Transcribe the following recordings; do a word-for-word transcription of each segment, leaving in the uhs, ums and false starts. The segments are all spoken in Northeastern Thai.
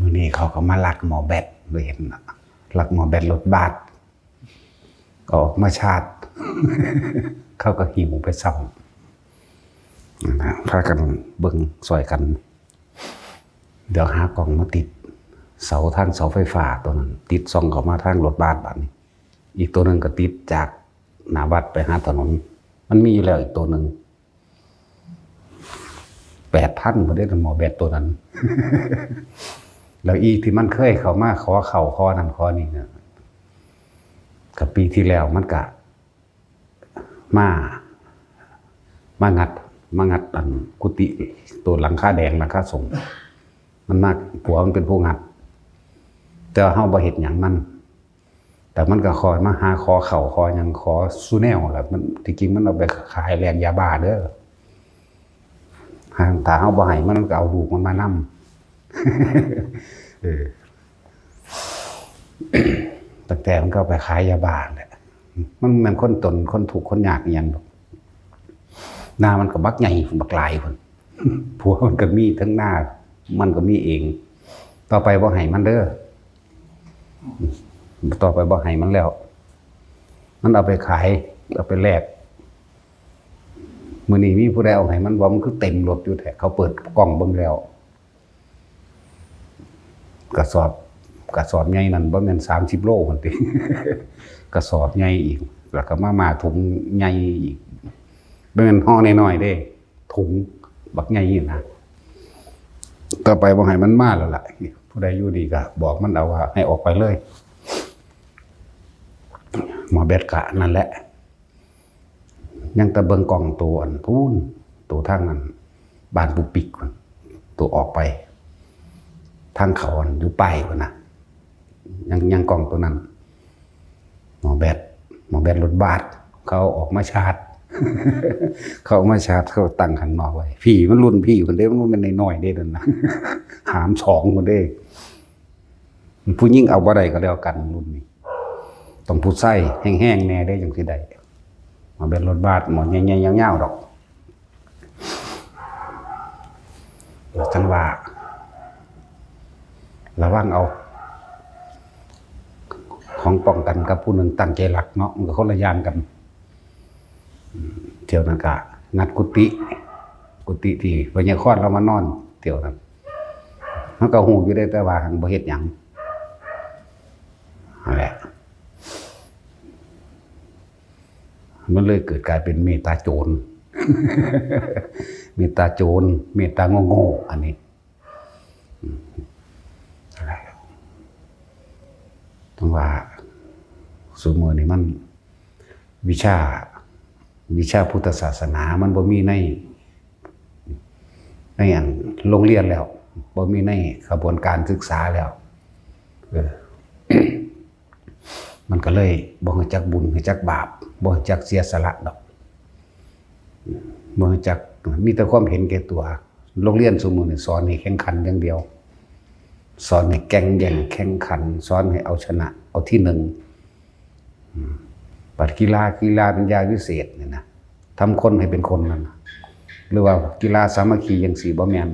มื้อนี้เขาก็มาลักหม้อแบต บ่เห็นน่ะ ลักหม้อแบตรถบัส ก็ออกมาชาร์จ เขาก็หิ้วไปซ่อม นั่นน่ะ พากันเบิ่งซ่อยกัน เดี๋ยวหากล้องมาติด เสา ทางเสาไฟฟ้าตัวนั้น ติดส่องเข้ามาทางรถบัสบาดนี้ อีกตัวหนึ่งก็ติดจากหน้าวัดไปหาถนน มันมีอยู่แล้วอีกตัวหนึ่ง แปดพันพุ้นเด้ หม้อแบตตัวนั้น แล้วอีที่มันเคยเข้ามาขอเข้าขอนั่นขอนี่นะ กับปีที่แล้วมันกะมา มางัด มางัดอันกุฏิ ตัวหลังคาแดงหลังคาส้ม มันมา ผัวมันเป็นผู้งัด แต่ว่าเฮาบ่เฮ็ดหยังมัน แต่มันก็คอยมาหาขอเข้าขอหยังขอสู่แนวแหละ มัน ที่จริงมันเอาไปขายแลกยาบ้าเด้อ ถ้าเฮาบ่ให้มัน มันก็เอาลูกมันมานำ เออ ตั้งแต่มันก็เอาไปขายยาบ้าแหละ มันแม่นคนจนคนทุกข์คนยากอีหยังดอก นามันก็บักใหญ่พุ้น บักหลายพุ้น ผัวมันก็มีทั้งนา มันก็มีเอง ต่อไปบ่ให้มันเด้อ ต่อไปบ่ให้มันแล้ว มันเอาไปขาย เอาไปแลก มื้อนี้มีผู้ใดเอาให้มันบ่ มันคือเต็มรถอยู่แท้ เขาเปิดกล้องเบิ่งแล้ว กระสอบ กระสอบใหญ่นั่นบ่แม่นสามสิบโลพุ้นติ กระสอบใหญ่อีก แล้วก็มาม่าถุงใหญ่อีก บ่แม่นห่อน้อยๆเด้ ถุงบักใหญ่นี่นะ ต่อไปบ่ให้มันมาแล้วล่ะ ผู้ใดอยู่ดีก็บอกมันเอาว่าให้ออกไปเลย หม้อแบตกะนั่นแหละ ยังแต่เบิ่งกล้องตัวอันพู้น ตัวทางนั้น บ้านปุกปิกพุ้น ตัวออกไป ทางเขาอันอยู่ป้ายพุ้นน่ะ ยัง ยังกล้องตัวนั้น หม้อแบต หม้อแบตรถบัส เขาเอาออกมาชาร์จ เขาเอามาชาร์จ เขาตั้งข้างนอกไว้ พี่มันรุ่นพี่พุ้นเด้ มันบ่แม่นน้อยๆเด้นั่นนะ หามสองพุ้นเด้ ผู้หญิงเอาบ่ได้ก็แล้วกันรุ่นนี้ ต้องผู้ชายแฮงๆแน่เด้จั่งสิได้ หม้อแบตรถบัส หม้อใหญ่ๆยาวๆดอก จั่งว่า ระวังเอา ของป้องกันกับผู้หนึ่งตั้งใจลักเนาะ มันก็คนละอย่างกัน เที่ยวนั้นก็งัดกุฏิ กุฏิที่พญาคอนเรามานอน เที่ยวนั้น มันก็ฮู้อยู่เด้ แต่ว่าหั้นบ่เฮ็ดหยัง นั่นแหละ มันเลยเกิดกลายเป็นเมตตาโจร เมตตาโจร เมตตาโง่ๆ อันนี้ อืม นั่นแหละ ต้องว่า ซุมื้อนี้มัน วิชา วิชาพุทธศาสนา มันบ่มีใน ในอันโรงเรียนแล้ว บ่มีในขบวนการศึกษาแล้ว เออ มันก็เลยบ่รู้จักบุญ รู้จักบาป บ่รู้จักเสียสละดอก บ่รู้จัก มีแต่ความเห็นแก่ตัว โรงเรียนซุมื้อนี้สอนให้แข่งขันอย่างเดียว สอนให้แก่งแย่งแข่งขัน สอนให้เอาชนะ เอาที่หนึ่ง อืม บัดกีฬา กีฬาเป็นยาวิเศษนี่นะ ทำคนให้เป็นคนนั่นน่ะ หรือว่ากีฬาสามัคคีจั่งซี้ บ่แม่น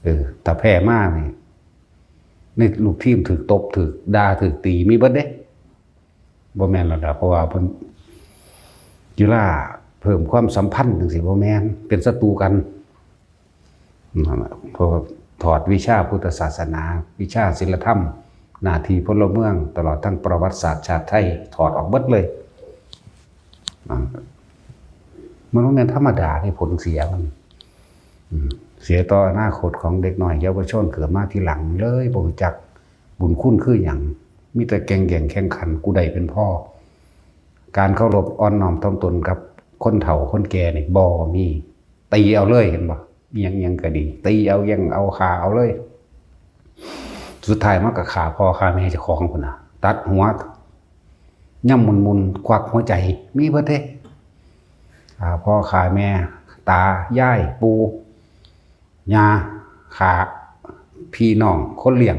เออ ถ้าแพ้มานี่ ในลูกทีมถืกตบ ถืกด่า ถืกตี มีเบิดเด้ บ่แม่นแล้วล่ะ เพราะว่าเพิ่น กีฬาเพิ่มความสัมพันธ์จั่งซี้ บ่แม่น เป็นศัตรูกัน นั่นล่ะ เพราะว่าถอดวิชาพุทธศาสนา วิชาศีลธรรม หน้าที่พลเมือง ตลอดทั้งประวัติศาสตร์ชาติไทย ถอดออกเบิดเลย อ่า มันบ่แม่นธรรมดาเด้ ผลเสียมัน อืม เสียต่ออนาคตของเด็กน้อยเยาวชนเกิดมาทีหลัง เลยบ่รู้จักบุญคุณคือหยัง มีแต่แก่งแย่งแข่งขัน กูได้เป็นพ่อ การเคารพอ่อนน้อมถ่อมตนกับคนเฒ่าคนแก่นี่บ่มี ตีเอาเลย เห็นบ่ อิหยังอิหยังก็ดี ตีเอา แย่งเอา ฆ่าเอาเลย สุดท้ายมันก็ฆ่าพ่อฆ่าแม่เจ้าของพุ้นน่ะ ตัดหัว ย่ำมุนๆ ควักหัวใจ มีเบิดเด้ ฆ่าพ่อฆ่าแม่ ตา ยาย ปู่ ย่า ฆ่าพี่น้องคนเลี้ยง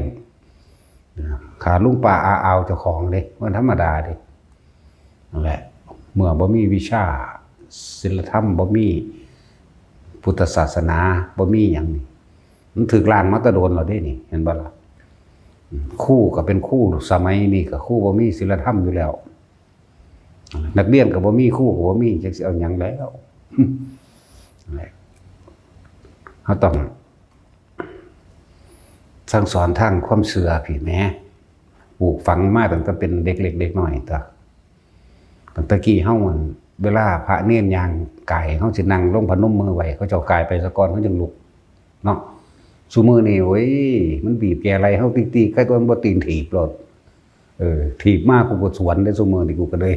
ฆ่าลุงป้าอาอาวเจ้าของเด้ บ่ธรรมดาเด้ นั่นแหละ เมื่อบ่มีวิชาศีลธรรม บ่มีพุทธศาสนา บ่มีหยังนี่ มันถืกล้างมาแต่โดนแล้วเด้นี่ เห็นบ่ล่ะ? อืม ครูก็เป็นครูสมัยนี้ก็ครูบ่มีศีลธรรมอยู่แล้ว นักเรียนก็บ่มี ครูก็บ่มี จักสิเอาหยังแล้ว เฮาต้องสั่งสอนทางความเชื่อพี้แหม ปลูกฝังมาตั้งแต่เป็นเด็กเล็กเด็กน้อยตั๊ว ตั้งแต่กี้เฮามัน เวลาพระเณรย่างกาย เฮาสินั่งลงพนมมือไหว้ เขาเจ้ากายไปซะก่อน เฮาจึงลุก เนาะ ซุมื้อนี้ โอ้ย มันบีบแกไหล่เฮาติ๊กๆ ใครตัวมันบ่ตีนถีบโลด เออ ถีบมากูก็สวนเด้ ซุมื้อนี้กูก็เลย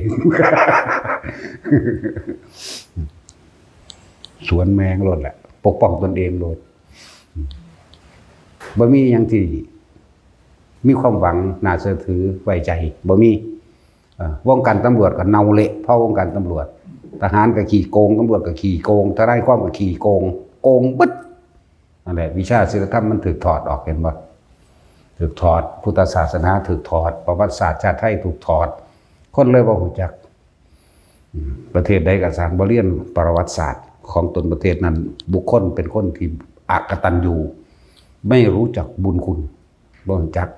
สวนแม่งโลดแหละ ปกป้องตนเองโลด บ่มีหยังที่มีความหวัง น่าเชื่อถือไว้ใจ บ่มี เอ่อ วงการตำรวจก็เน่าเละ เพราะวงการตำรวจ ทหารก็ขี้โกง ตำรวจก็ขี้โกง ทนายความก็ขี้โกง โกงเบิด นั่นแหละ วิชาศีลธรรมมันถูกถอดออก เห็นบ่? ถูกถอด พุทธศาสนาถูกถอด ประวัติศาสตร์ชาติไทยถูกถอด คนเลยบ่รู้จัก อืม ประเทศใดก็สร้าง บ่เรียนประวัติศาสตร์ของตนประเทศนั้น บุคคลเป็นคนที่อกตัญญู ไม่รู้จักบุญคุณ บ่รู้จัก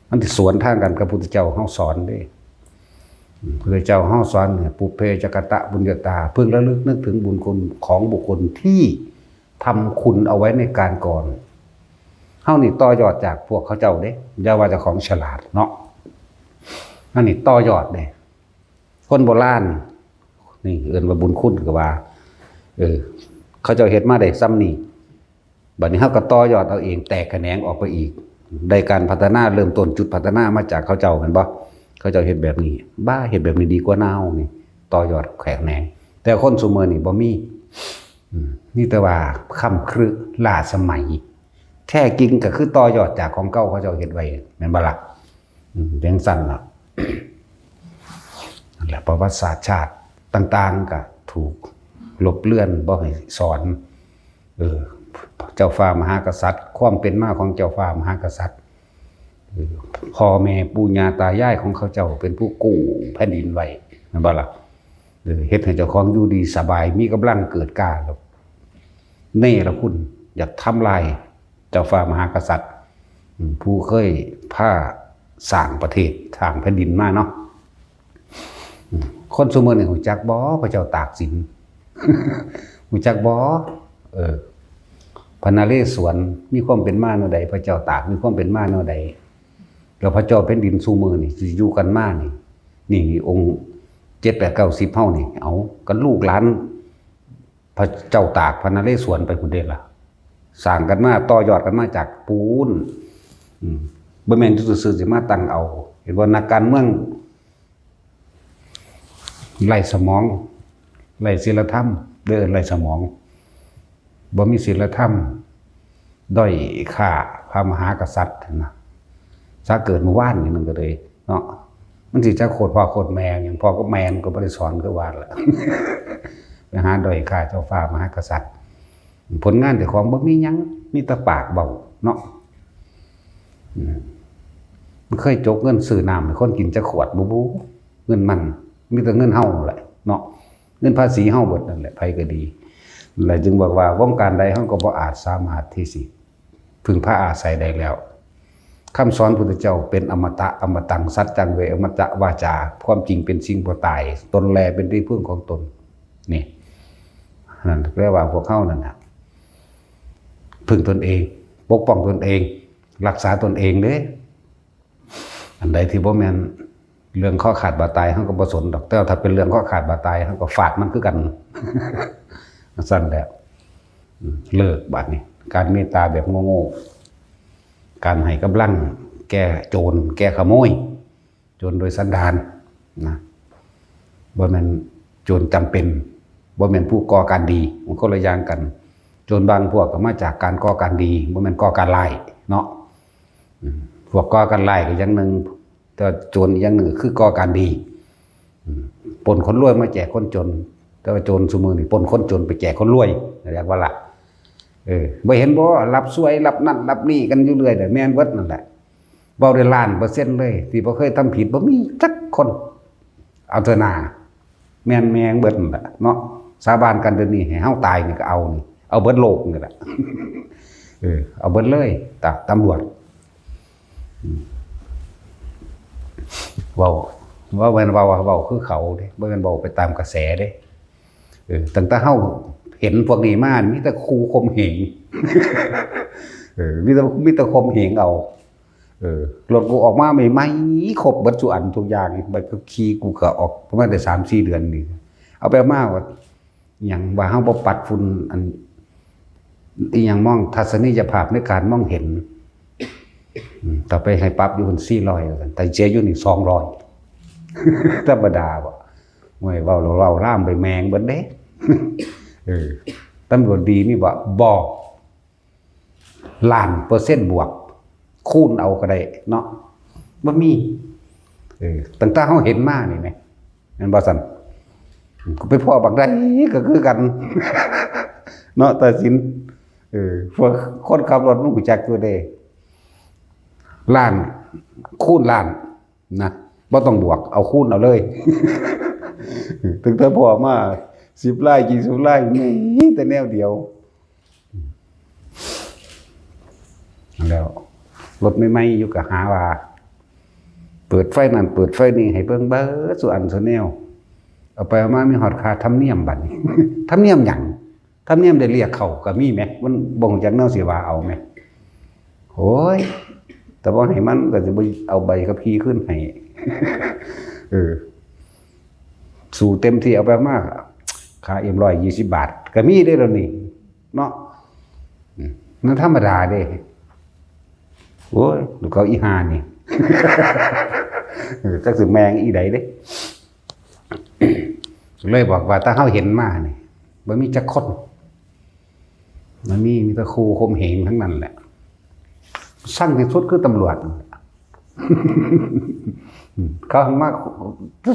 มันสิสวนทางกันกับพุทธเจ้าเฮาสอนเด้ อืม พุทธเจ้าเฮาสอนเนี่ย ปุพเพจกตปุญญาตา เพิ่งระลึกนึกถึงบุญคุณของบุคคลที่ทำคุณเอาไว้ในการก่อน เฮานี่ต่อยอดจากพวกเขาเจ้าเด้ อย่าว่าแต่ของฉลาดเนาะ อันนี้ต่อยอดเด้ คนโบราณ นี่เอิ้นว่าบุญคุณก็ว่า เออ เขาเจ้าเฮ็ดมาได้ส่ำนี้ บัดนี้เฮาก็ต่อยอดเอาเอง แตกแขนงออกไปอีก ได้การพัฒนา เริ่มต้นจุดพัฒนามาจากเขาเจ้า แม่นบ่? เขาเจ้าเฮ็ดแบบนี้ บ้า เฮ็ดแบบนี้ดีกว่าเนาะ นี่ ต่อยอดแขนง แต่คนซุมื้อนี้บ่มี อืม มีแต่ว่าค่ำครึ ล้าสมัย แท้จริงก็คือต่อยอดจากของเก่าเขาเจ้าเฮ็ดไว้ แม่นบ่ล่ะ? อืม จั่งซั้นล่ะ นั่นแหละ ประวัติศาสตร์ชาติต่างๆ ก็ถูกลบเลือน บ่ให้สอน เออ เจ้าฟ้ามหากษัตริย์ ความเป็นมาของเจ้าฟ้ามหากษัตริย์ เออ พ่อแม่ปู่ย่าตายายของเขาเจ้าเป็นผู้กู้แผ่นดินไว้ แม่นบ่ล่ะ? เออ เฮ็ดให้เจ้าของอยู่ดีสบาย มีกำลังเกิดกล้า แล้วเนรคุณ อยากทำลายเจ้าฟ้ามหากษัตริย์ อืม ผู้เคยพาสร้างประเทศ สร้างแผ่นดินมาเนาะ อืม คนซุมื้อนี้รู้จักบ่ พระเจ้าตากสิน รู้จักบ่? เออ พระนเรศวรมีความเป็นมาแนวใด พระเจ้าตากมีความเป็นมาแนวใด แล้วพระเจ้าแผ่นดินซุมื้อนี้สิอยู่กันมานี่ นี่องค์เจ็ด แปด เก้า สิบ เฮานี่ เอา กันลูกหลานพระเจ้าตาก พระนเรศวรไปพุ้นเด้ล่ะ สร้างกันมา ต่อยอดกันมาจากปู้น อืม บ่แม่นอยู่ซื่อๆ สิมาตั้งเอา เห็นบ่ นักการเมือง ไร้สมอง ไร้ศีลธรรม เด้อ ไร้สมอง บ่มีศีลธรรม ด้อยค่าพระมหากษัตริย์นะ ถ้าเกิดมื้อวานนี่มันก็เลยเนาะ มันสิจะโคตรพ่อโคตรแม่หยัง พ่อกับแม่มันก็บ่ได้สอนคือว่าล่ะ ไปหาด้อยค่าเจ้าฟ้ามหากษัตริย์ ผลงานเจ้าของบ่มีหยัง มีแต่ปากเว้าเนาะ อืม มันเคยจกเงินซื้อน้ำให้คนกินจักขวดบ่บุ เงินมัน มีแต่เงินเฮาแหละเนาะ เงินภาษีเฮาเบิดนั่นแหละ ไผก็ดี และจึงบอกว่าวงการใดเฮาก็บ่อาจสามารถที่สิพึ่งพาอาศัยได้แล้ว คำสอนพุทธเจ้าเป็นอมตะ อมตัง สัจจัง เว อมตะ วาจา ความจริงเป็นสิ่งบ่ตาย ตนแลเป็นที่พึ่งของตน นี่ นั่นแปลว่าพวกเฮานั่นน่ะ พึ่งตนเอง ปกป้องตนเอง รักษาตนเองเด้ อันใดที่บ่แม่นเรื่องคอขาดบาดตาย เฮาก็บ่สนดอก แต่ว่าถ้าเป็นเรื่องคอขาดบาดตาย เฮาก็ฟาดมันคือกัน ซั่นแหละ อืม เลิกบาดนี้ การเมตตาแบบโง่ๆ การให้กำลังแก่โจร แก่ขโมย โจรโดยสันดานนะ บ่แม่นโจรจำเป็น บ่แม่นผู้ก่อการดี มันคนละอย่างกัน โจรบางพวกก็มาจากการก่อการดี บ่แม่นก่อการร้ายเนาะ อืม พวกก่อการร้ายก็อย่างหนึ่ง แต่โจรอีกอย่างหนึ่งคือก่อการดี อืม ปล้นคนรวยมาแจกคนจน แต่ว่าโจรซุมื้อนี้ปล้นคนจนไปแจกคนรวย เรียกว่าล่ะ เออ บ่เห็นบ่ รับสวย รับนั่น รับนี่กันอยู่เรื่อย แต่แม่นเบิดนั่นแหละ เว้าได้ล้านเปอร์เซ็นต์เลย ที่บ่เคยทำผิด บ่มีจักคน เอาเถอะนา แม่นแม่งเบิดนั่นแหละเนาะ สาบานกันเดี๋ยวนี้ ให้เฮาตายนี่ก็เอานี่ เอาเบิดโลกนี่แหละ เออ เอาเบิดเลย ตา ตำรวจ อืม เว้า ว่าแม่นเว้า เว้าคือเขาเด้ บ่แม่นเว้าไปตามกระแสเด้ เออ ตั้งแต่เฮาเห็นพวกนี้มา มีแต่คู่ข่มเหง เออ มีแต่ มีแต่ข่มเหงเอา เออ รถกูออกมาใหม่ๆ ครบเบิดทุกอันทุกอย่าง ใบขับขี่กูก็ออกประมาณได้สามสี่เดือนนี่ เอาไปเอามาว่า หยังว่าเฮาบ่ปัดฝุ่น อัน อีหยังมอง ทัศนียภาพในการมองเห็น อืม ต่อไปให้ปรับอยู่พุ่นสี่ร้อย ว่าซั่น แต่เสียอยู่นี่สองร้อย ธรรมดาบ่ โอ้ย เว้า เว้าล่ามไปแมงเบิดเด้ เออ ตำรวจดีมีบ่ บ่ ล้านเปอร์เซ็นต์บวก คูณเอาก็ได้เนาะ บ่มี เออ ตั้งแต่เฮาเห็นมานี่แหม แม่นบ่ซั่น ก็ไปพ้อบักใดก็คือกัน เนาะ ตาสิน เออ พวกคนขับรถมันรู้จักอยู่เด้ ล้าน คูณล้าน นะ บ่ต้องบวก เอาคูณเอาเลย ตั้งแต่พ้อมา สิบลาย ยี่สิบลาย มีแต่แนวเดียว แล้ว รถใหม่ๆ อยู่ก็หาว่า เปิดไฟนั่น เปิดไฟนี่ ให้เบิ่งเบิดสู่อันสู่แนว เอาไปเอามามีฮอดค่าธรรมเนียมบัดนี้ ธรรมเนียมหยัง ธรรมเนียมได้เรียกเขาก็มีแหม มันบ่ฮู้จักแนวสิว่าเอาแหม โอ้ย แต่บ่ให้มันก็สิบ่เอาใบขับขี่คืนให้ เออ สู้เต็มที่ เอาไปมา ค่าเอ็มร้อยยี่สิบบาท ก็มีเด้อเดี๋ยวนี้ เนาะ อืม มันธรรมดาเด้ โอ้ย ลูกเขาอีห่านี่ เออ จักสิแมงอีใดเด้ เลยบอกว่าถ้าเฮาเห็นมานี่ บ่มีจักคน มันมี มีแต่คู่ข่มเหงทั้งนั้นแหละ ซังที่สุดคือตำรวจ เขามา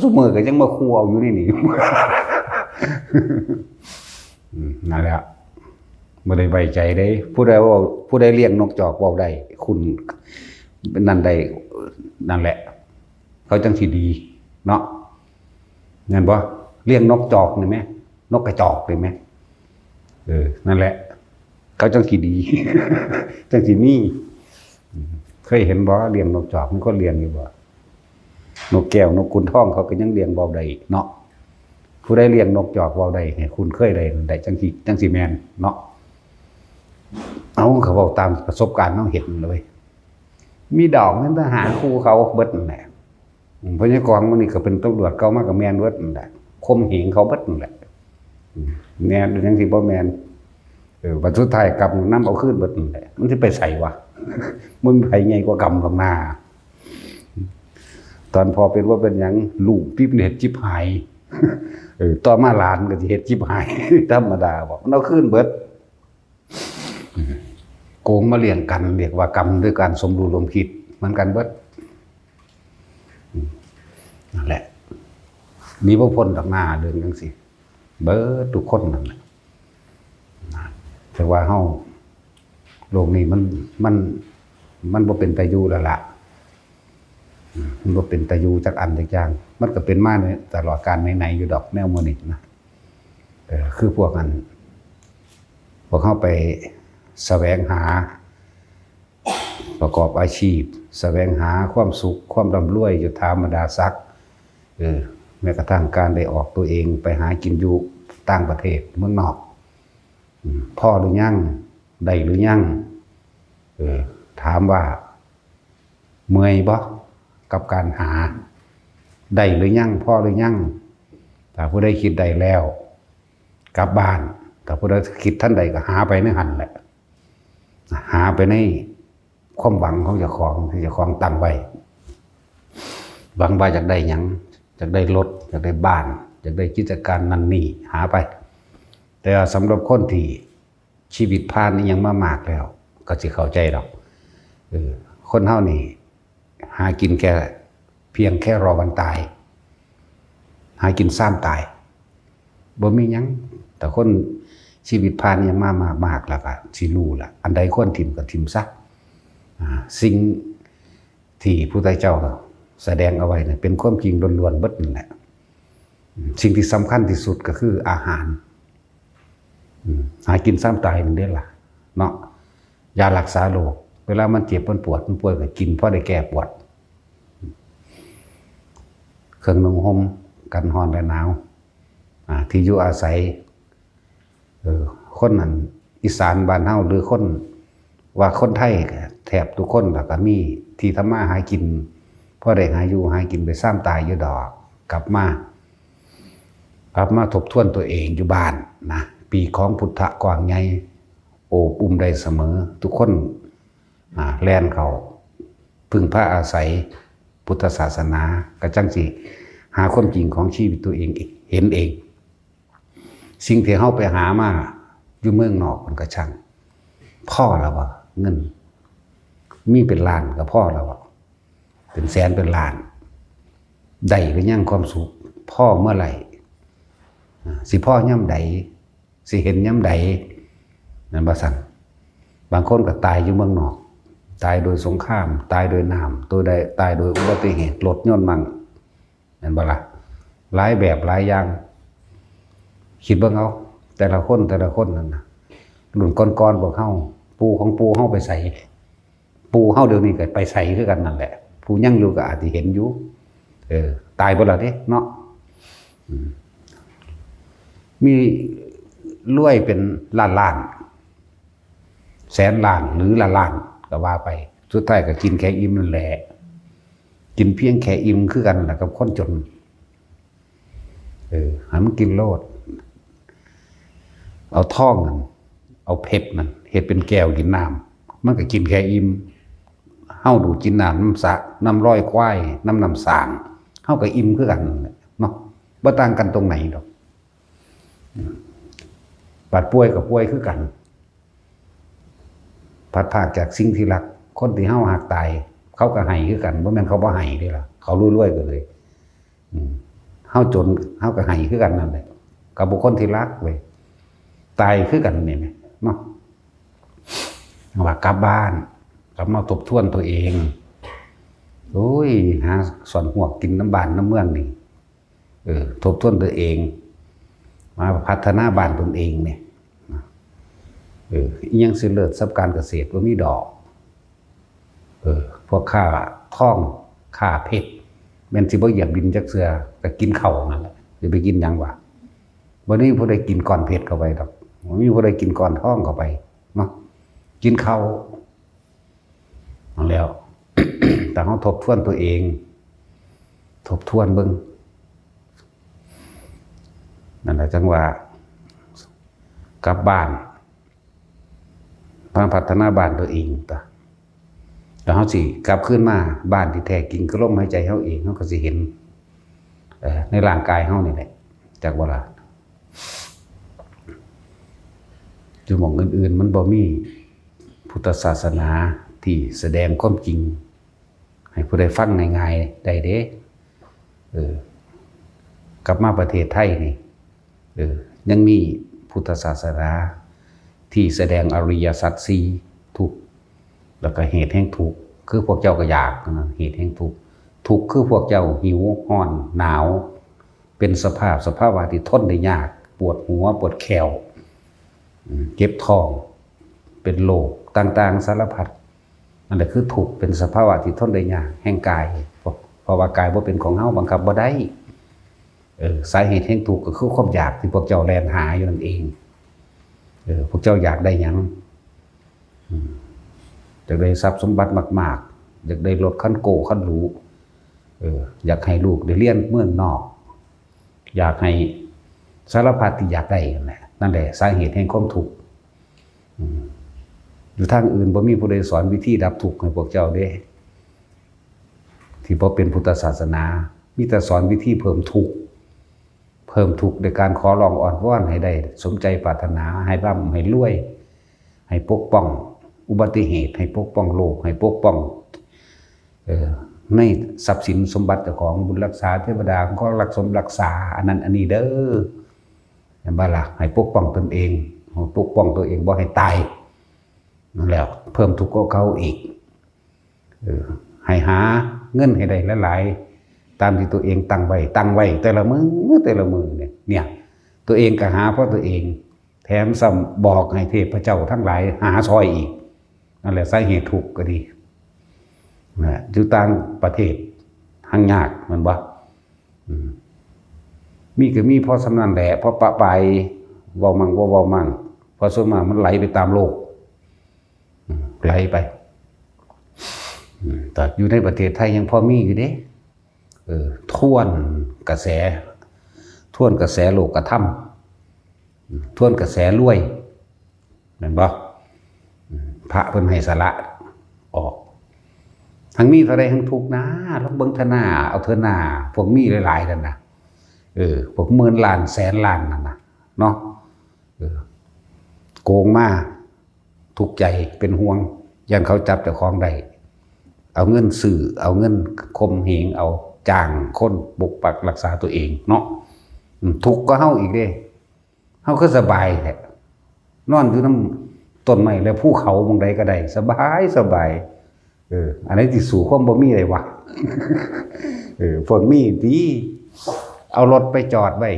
ทุกมื้อก็ยังมาคู่เอาอยู่นี่นี่ อืม นั่นแหละ บ่ได้ไว้ใจเด้ ผู้ใดเว้า ผู้ใดเลี้ยงนกจอกเว้าได้ คุณ นั่นได้ นั่นแหละ เขาจังสิดี เนาะ แม่นบ่ เลี้ยงนกจอกนี่แหม นกกระจอกนี่แหม เออ นั่นแหละ เขาจังสิดี จังสิมี เคยเห็นบ่ เลี้ยงนกจอก มีคนเลี้ยงอยู่บ่ นกแก้วนกขุนทองเขาก็ยังเลี้ยงเว้าได้เนาะ ผู้ใดเลี้ยงนกจอกเว้าได้ ให้คุณเคยได้นั่นได้ จังสิ จังสิแม่นเนาะ เอา เขาเว้าตามประสบการณ์เฮาเห็นเลย มีดอกนั่นทหารคู่เขาเบิดนั่นแหละ อืม พญากรมื้อนี้ก็เป็นตำรวจเก่ามาก็แม่นเบิดนั่นแหละ ข่มเหงเขาเบิดนั่นแหละ อืม แม่นจังสิบ่แม่น เออ บัดสุดท้ายกลับนำเอาคืนเบิดนั่นแหละ มันสิไปไสวะ มันมีไผใหญ่กว่ากำบักหน้า ตอนพ่อเป็นว่าเป็นหยัง ลูกที่เป็นเฮ็ดจิบหาย เออ ต่อมาหลานก็สิเฮ็ดจิบหาย ธรรมดาบ่ มันเอาคืนเบิด โกงมาเลี้ยงกัน เรียกว่ากรรมด้วยการสมรู้ร่วมคิด เหมือนกันเบิด อืม นั่นแหละ หนีบ่พ้นดอกหน้าเรื่องจังซี่ เบิดทุกคนนั่นแหละ นะ แต่ว่าเฮา โลกนี้มัน มัน มันบ่เป็นตาอยู่แล้วล่ะ อืม มันบ่เป็นตาอยู่จักอันจักอย่าง มันก็เป็นมาในตลอดกาลไหนๆ อยู่ดอกแนวมื้อนี้นะ เออ คือพวกอัน พวกเฮาไปแสวงหา ประกอบอาชีพ แสวงหาความสุข ความร่ำรวยอยู่ตามบรรดาศักดิ์ เออ แม้กระทั่งการได้ออกตัวเองไปหากินอยู่ต่างประเทศ เมืองนอก อืม พอหรือยัง ได้หรือยัง เออ ถามว่าเมื่อยบ่ กับการหา ได้หรือยัง พอหรือยัง ถ้าผู้ใดคิดได้แล้ว กลับบ้าน ถ้าผู้ใดคิดทันใดก็หาไปในหั่นแหละ หาไปในความหวังของเจ้าของที่เจ้าของตั้งไว้ หวังว่าอยากได้หยัง อยากได้รถ อยากได้บ้าน อยากได้กิจการนั่นนี่ หาไป แต่ว่าสำหรับคนที่ชีวิตผ่านอิหยังมามากแล้ว ก็สิเข้าใจดอก เออ คนเฮานี่ หากินแค่ เพียงแค่รอวันตาย หากินซ้ำตาย บ่มีหยัง แต่คนชีวิตผ่านอิหยังมามากๆ แล้วก็สิรู้ล่ะ อันใดควรถิ่มก็ถิ่มซะ อ่า สิ่งที่พุทธเจ้าแสดงเอาไว้เนี่ย เป็นความจริงล้วนๆ เบิดนั่นแหละ อืม สิ่งที่สำคัญที่สุดก็คืออาหาร อืม หากินซ้ำตายนั่นเด้ล่ะ เนาะ ยารักษาโรค เวลามันเจ็บมันปวดมันป่วยก็กินพอได้แก้ปวด เครื่องนุ่งห่มกันร้อนและหนาว อ่า ที่อยู่อาศัย เออ คนนั้นอีสานบ้านเฮาหรือคน ว่าคนไทยก็แทบทุกคนล่ะก็มีที่ทำมาหากิน พอได้หาอยู่หากินไปซ้ำตายอยู่ดอก กลับมา กลับมาทบทวนตัวเองอยู่บ้านนะ ปีของพุทธะกว้างใหญ่ โอบอุ้มได้เสมอ ทุกคน อ่า แล่นเข้า พึ่งพาอาศัยพุทธศาสนา ก็จั่งสิหาความจริงของชีวิตตัวเองเห็นเอง สิ่งที่เฮาไปหามาอยู่เมืองนอกมันก็ช่าง พอแล้วบ่ เงิน มีเป็นล้านก็พอแล้วบ่ เป็นแสนเป็นล้าน ได้หรือยังความสุข พอเมื่อไหร่ อ่า สิพอยามใด สิเห็นยามใด นั่นว่าซั่น บางคนก็ตายอยู่เมืองนอก ตายโดยสงคราม ตายโดยน้ำ ตัวใด ตายโดยอุบัติเหตุ รถยนต์มั่ง แม่นบ่ล่ะ หลายแบบหลายอย่าง คิดเบิ่งเอา แต่ละคน แต่ละคนนั่นน่ะ รุ่นก่อนๆ พวกเฮา ปู่ของปู่เฮาไปไส ปู่เฮาเดี๋ยวนี้ก็ไปไสคือกันนั่นแหละ ผู้ยังอยู่ก็อาจสิเห็นอยู่ เออ ตายเบิดแล้วเด้เนาะ อืม มีรวยเป็นล้านๆ แสนล้านหรือล้านๆ ก็ว่าไป สุดท้ายก็กินแค่อิ่มนั่นแหละ กินเพียงแค่อิ่มคือกันล่ะกับคนจน เออ ให้มันกินโลด เอาทองนั่น เอาเพชรนั่น เฮ็ดเป็นแก้วกินน้ำ มันก็กินแค่อิ่ม เฮาดูดกินน้ำนำสระ นำรอยควาย นำน้ำสร้าง เฮาก็อิ่มคือกันนั่นแหละเนาะ บ่ต่างกันตรงไหนดอก บาดป่วยก็ป่วยคือกัน พลัดพรากจากสิ่งที่รัก คนที่เฮาฮักตาย เขาก็ไห้คือกัน บ่แม่นเขาบ่ไห้เด้ล่ะ เขารวยๆ ก็เลย อืม เฮาจน เฮาก็ไห้คือกันนั่นแหละ กับบุคคลที่รักเว้ย ตายคือกันนี่แหมเนาะ ว่ากลับบ้าน กลับมาทบทวนตัวเอง โอ้ย หาซ่อนฮวกกินนำบ้านนำเมืองนี่ เออ ทบทวนตัวเอง มาพัฒนาบ้านตนเองเนี่ย เออ อิหยังสิเลิศส่ำการเกษตรบ่มีดอก เออ พวกค้าทอง ค้าเพชร แม่นสิบ่เหยียบดินจักเทื่อ ก็กินข้าวนั่นแหละ สิไปกินหยังวะ บ่มีผู้ใดกินก้อนเพชรเข้าไปดอก บ่มีผู้ใดกินก้อนทองเข้าไปเนาะ กินข้าว นั่นแหล้ว แต่เฮาทบทวนตัวเอง ทบทวนเบิ่ง นั่นแหละจั่งว่า กลับบ้าน มาพัฒนาบ้านตัวเองตั๊ว แล้วเฮาสิกลับคืนมาบ้านที่แท้จริง คือลมหายใจเฮาเอง เฮาก็สิเห็น เอ่อ ในร่างกายเฮานี่แหละ จักบ่ล่ะ อยู่หม่องอื่นๆ มันบ่มีพุทธศาสนาที่แสดงความจริง ให้ผู้ใดฟังง่ายๆ ได้เด้ เออ กลับมาประเทศไทยนี่ เออ ยังมีพุทธศาสนาที่แสดงอริยสัจสี่ ทุกข์ แล้วก็เหตุแห่งทุกข์ คือพวกเจ้าก็อยากนะ เหตุแห่งทุกข์ ทุกข์คือพวกเจ้าหิว ร้อน หนาว เป็นสภาพ สภาวะที่ทนได้ยาก ปวดหัว ปวดแข้ว อืม เจ็บท้อง เป็นโรคต่างๆ สารพัด นั่นแหละคือทุกข์ เป็นสภาวะที่ทนได้ยาก แห่งกาย เพราะ เพราะว่ากายบ่เป็นของเฮา บังคับบ่ได้ เออ สาเหตุแห่งทุกข์ก็คือความอยากที่พวกเจ้าแล่นหาอยู่นั่นเอง เออ พวกเจ้าอยากได้หยัง อืม อยากได้ทรัพย์สมบัติมากๆ อยากได้รถคันโก้คันหรู เออ อยากให้ลูกได้เรียนเมืองนอก อยากให้สารพัดที่อยากได้นั่นแหละ นั่นแหละสาเหตุแห่งความทุกข์ อืม อยู่ทางอื่นบ่มีผู้ใดสอนวิธีดับทุกข์ให้พวกเจ้าเด้ ที่บ่เป็นพุทธศาสนา มีแต่สอนวิธีเพิ่มทุกข์ เพิ่มทุกข์ด้วยการขอร้องอ้อนวอนให้ได้สมใจปรารถนา ให้ร่ำให้รวย ให้ปกป้องอุบัติเหตุ ให้ปกป้องโรค ให้ปกป้อง เอ่อ ในทรัพย์สินสมบัติเจ้าของ บุญรักษาเทวดา ของรักสมรักษา อันนั้นอันนี้เด้อ แม่นบ่ล่ะ ให้ปกป้องตนเอง ปกป้องตัวเองบ่ให้ตาย นั่นแหละ เพิ่มทุกข์กว่าเก่าอีก เออ ให้หาเงินให้ได้หลายๆ ตามที่ตัวเองตั้งไว้ ตั้งไว้แต่ละมื้อ แต่ละมื้อเนี่ย เนี่ย ตัวเองก็หาเพราะตัวเอง แถมซ้ำบอกให้เทพเจ้าทั้งหลายหาซอยอีก นั่นแหละสาเหตุทุกข์ก็ดีนะ อยู่ต่างประเทศ หังยาก แม่นบ่ อืม มีก็มีพอส่ำนั้นแหละ พอปะปาย เว้ามั่งบ่เว้ามั่ง เพราะส่วนมากมันไหลไปตามโลก อืม ไหลไป อืม แต่อยู่ในประเทศไทยยังพอมีอยู่เด้ เออ ทวนกระแส ทวนกระแสโลกธรรม อืม ทวนกระแสรวย แม่นบ่ อืม พระเพิ่นให้สละออก ทั้งมีเท่าใดทั้งทุกข์นะ ลองเบิ่งเถาะนา เอาเถาะนา พวกมีหลายๆ นั่นนะ เออ พวกหมื่นล้านแสนล้านนั่นนะ เนาะ เออ โกงมา ทุกข์ใจ เป็นห่วง ย่านเขาจับเจ้าของได้ เอาเงินซื้อ เอาเงินข่มเหง เอาจ้างคนปกปักรักษาตัวเองเนาะ อืม ทุกข์กว่าเฮาอีกเด้ เฮาคือสบายแท้ นอนอยู่นำต้นไม้และภูเขาหม่องใดก็ได้ สบาย สบาย เออ อันไหนสิสู้ความบ่มีได้วะ เออ พวกมีติ เอารถไปจอดไว้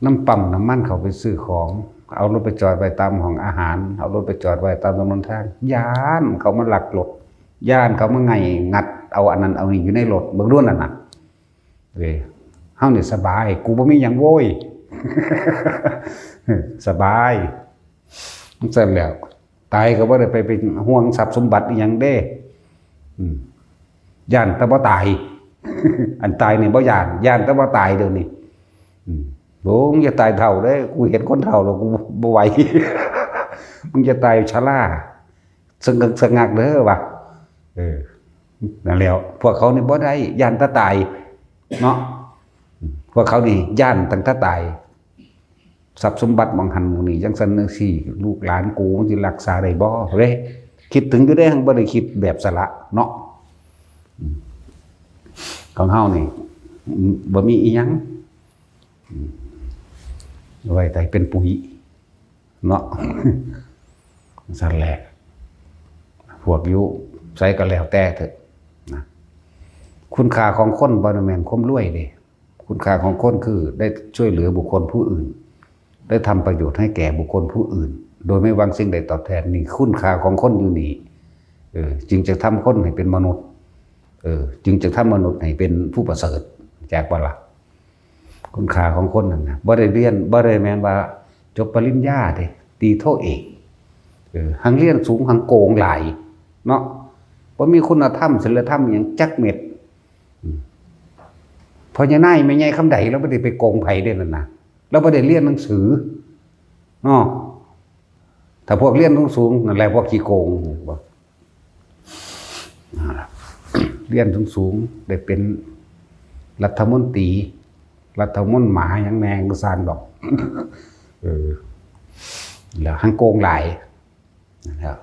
นำปั๊มน้ำมัน เข้าไปซื้อของ เอารถไปจอดไว้ตามห้องอาหาร เอารถไปจอดไว้ตามถนนทาง ย้านเขามาลักรถ ย้านเขามาไง่งัดเอาอันนั้นเอานี่อยู่ในรถ เบิ่งดูนั่นน่ะ เอ้ย เฮานี่สบาย กูบ่มีหยังโว้ย สบาย จั่งซั้นแหล้ว ตายก็บ่ได้ไปเป็นห่วงทรัพย์สมบัติอีหยังเด้ อืม ย้านแต่บ่ตาย อันตายนี่บ่ย้าน ย้านแต่บ่ตายเดี๋ยวนี้ อืม โอ้ มึงอย่าตายเฒ่าเด้อ กูเห็นคนเฒ่าแล้วกูบ่ไหว มึงอย่าตายชรา สะงึกสะงักเด้อวะ เออ นั่นแหล้ว พวกเขานี่บ่ได้ ย้านแต่ตาย เนาะ พวกเขานี่ย้านตั้งแต่ตาย ทรัพย์สมบัติหม่องหั่นหม่องนี่ จั่งซั้นจั่งซี้ ลูกหลานกูมันสิรักษาได้บ่ เด้ คิดถึงอยู่เด้ บ่ได้คิดแบบสละเนาะ อืม ของเฮานี่ อืม บ่มีอีหยัง อืม ไว้แต่เป็นปุ๋ย เนาะ จั่งซั้นแหละ พวกอยู่ไสก็แล้วแต่เถาะนะ คุณค่าของคนบ่ได้แม่นความรวยเด้ คุณค่าของคนคือได้ช่วยเหลือบุคคลผู้อื่น ได้ทำประโยชน์ให้แก่บุคคลผู้อื่น โดยไม่หวังสิ่งใดตอบแทน นี่คุณค่าของคนอยู่นี่ เออ จึงจะทำคนให้เป็นมนุษย์ เออ จึงจะทำมนุษย์ให้เป็นผู้ประเสริฐ จักบ่ล่ะ คุณค่าของคนนั่นนะ บ่ได้เรียน บ่ได้แม่นว่าจบปริญญาเด้ ตีโทเอก เออ หังเรียนสูง หังโกงหลาย เนาะ บ่มีคุณธรรม ศีลธรรมหยังจักเม็ด อืม พ่อใหญ่นายแม่ใหญ่คำใด ลาวบ่ได้ไปโกงไผเด้นั่นนะ ลาวบ่ได้เรียนหนังสือ เนาะ ถ้าพวกเรียนสูงๆ นั่นแหละพวกขี้โกง บ่ อ่า เรียนสูงๆ ได้เป็นรัฐมนตรี รัฐมนหมาหยังแหน่ ก็ซ่านดอก เออ แล้วหังโกงหลาย นะครับ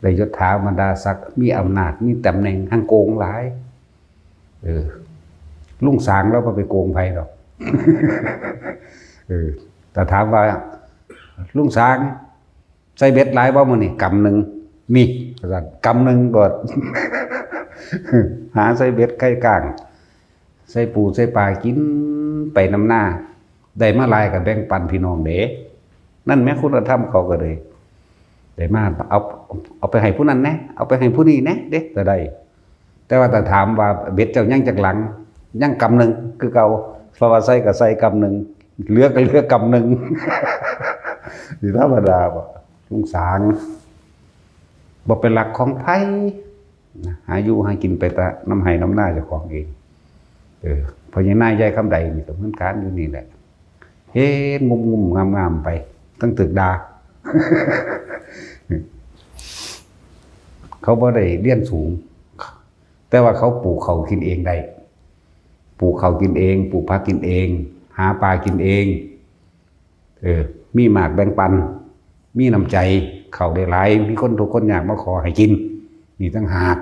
ได้ยศถาบรรดาศักดิ์ มีอำนาจ มีตำแหน่ง หังโกงหลาย เออ ลุงสางลาวบ่ไปโกงไผดอก เออ แต่ถามว่า ลุงสาง ใส่เบ็ดหลายบ่มื้อนี้ กำหนึ่ง มี ว่าซั่น กำหนึ่งโลด หาใส่เบ็ดไข่ก้าง ใส่ปูใส่ปลากินไปนำนา ได้มาหลายก็แบ่งปันพี่น้องเด้ นั่นแหมคุณธรรมเขาก็เลย ได้มา เอา เอาไปให้ผู้นั้นแหน่ เอาไปให้ผู้นี้แหน่เด้ ก็ได้ แต่ว่าถ้าถามว่าเบ็ดเจ้ายังจักหลัง ยังกำหนึ่งคือเก่า เพราะว่าใส่ก็ใส่กำหนึ่ง เหลือก็เหลือกำหนึ่ง สิธรรมดาบ่ ลุงสาง บ่เป็นหลักของไผนะ หาอยู่หากินไปแต่นำไฮ่นำนาเจ้าของเอง เออ พ่อใหญ่นายยายคำใดนี่ก็เหมือนกันอยู่นี่แหละ เฮ็ดงุ่มๆ งามๆ ไป ทั้งถูกด่า เขาบ่ได้เรียนสูง แต่ว่าเขาปลูกข้าวกินเองได้ ปลูกข้าวกินเอง ปลูกผักกินเอง หาปลากินเอง เออ มีมากแบ่งปัน มีน้ำใจ ข้าวได้หลาย มีคนทุกข์คนยากมาขอให้กิน นี่ต่างหาก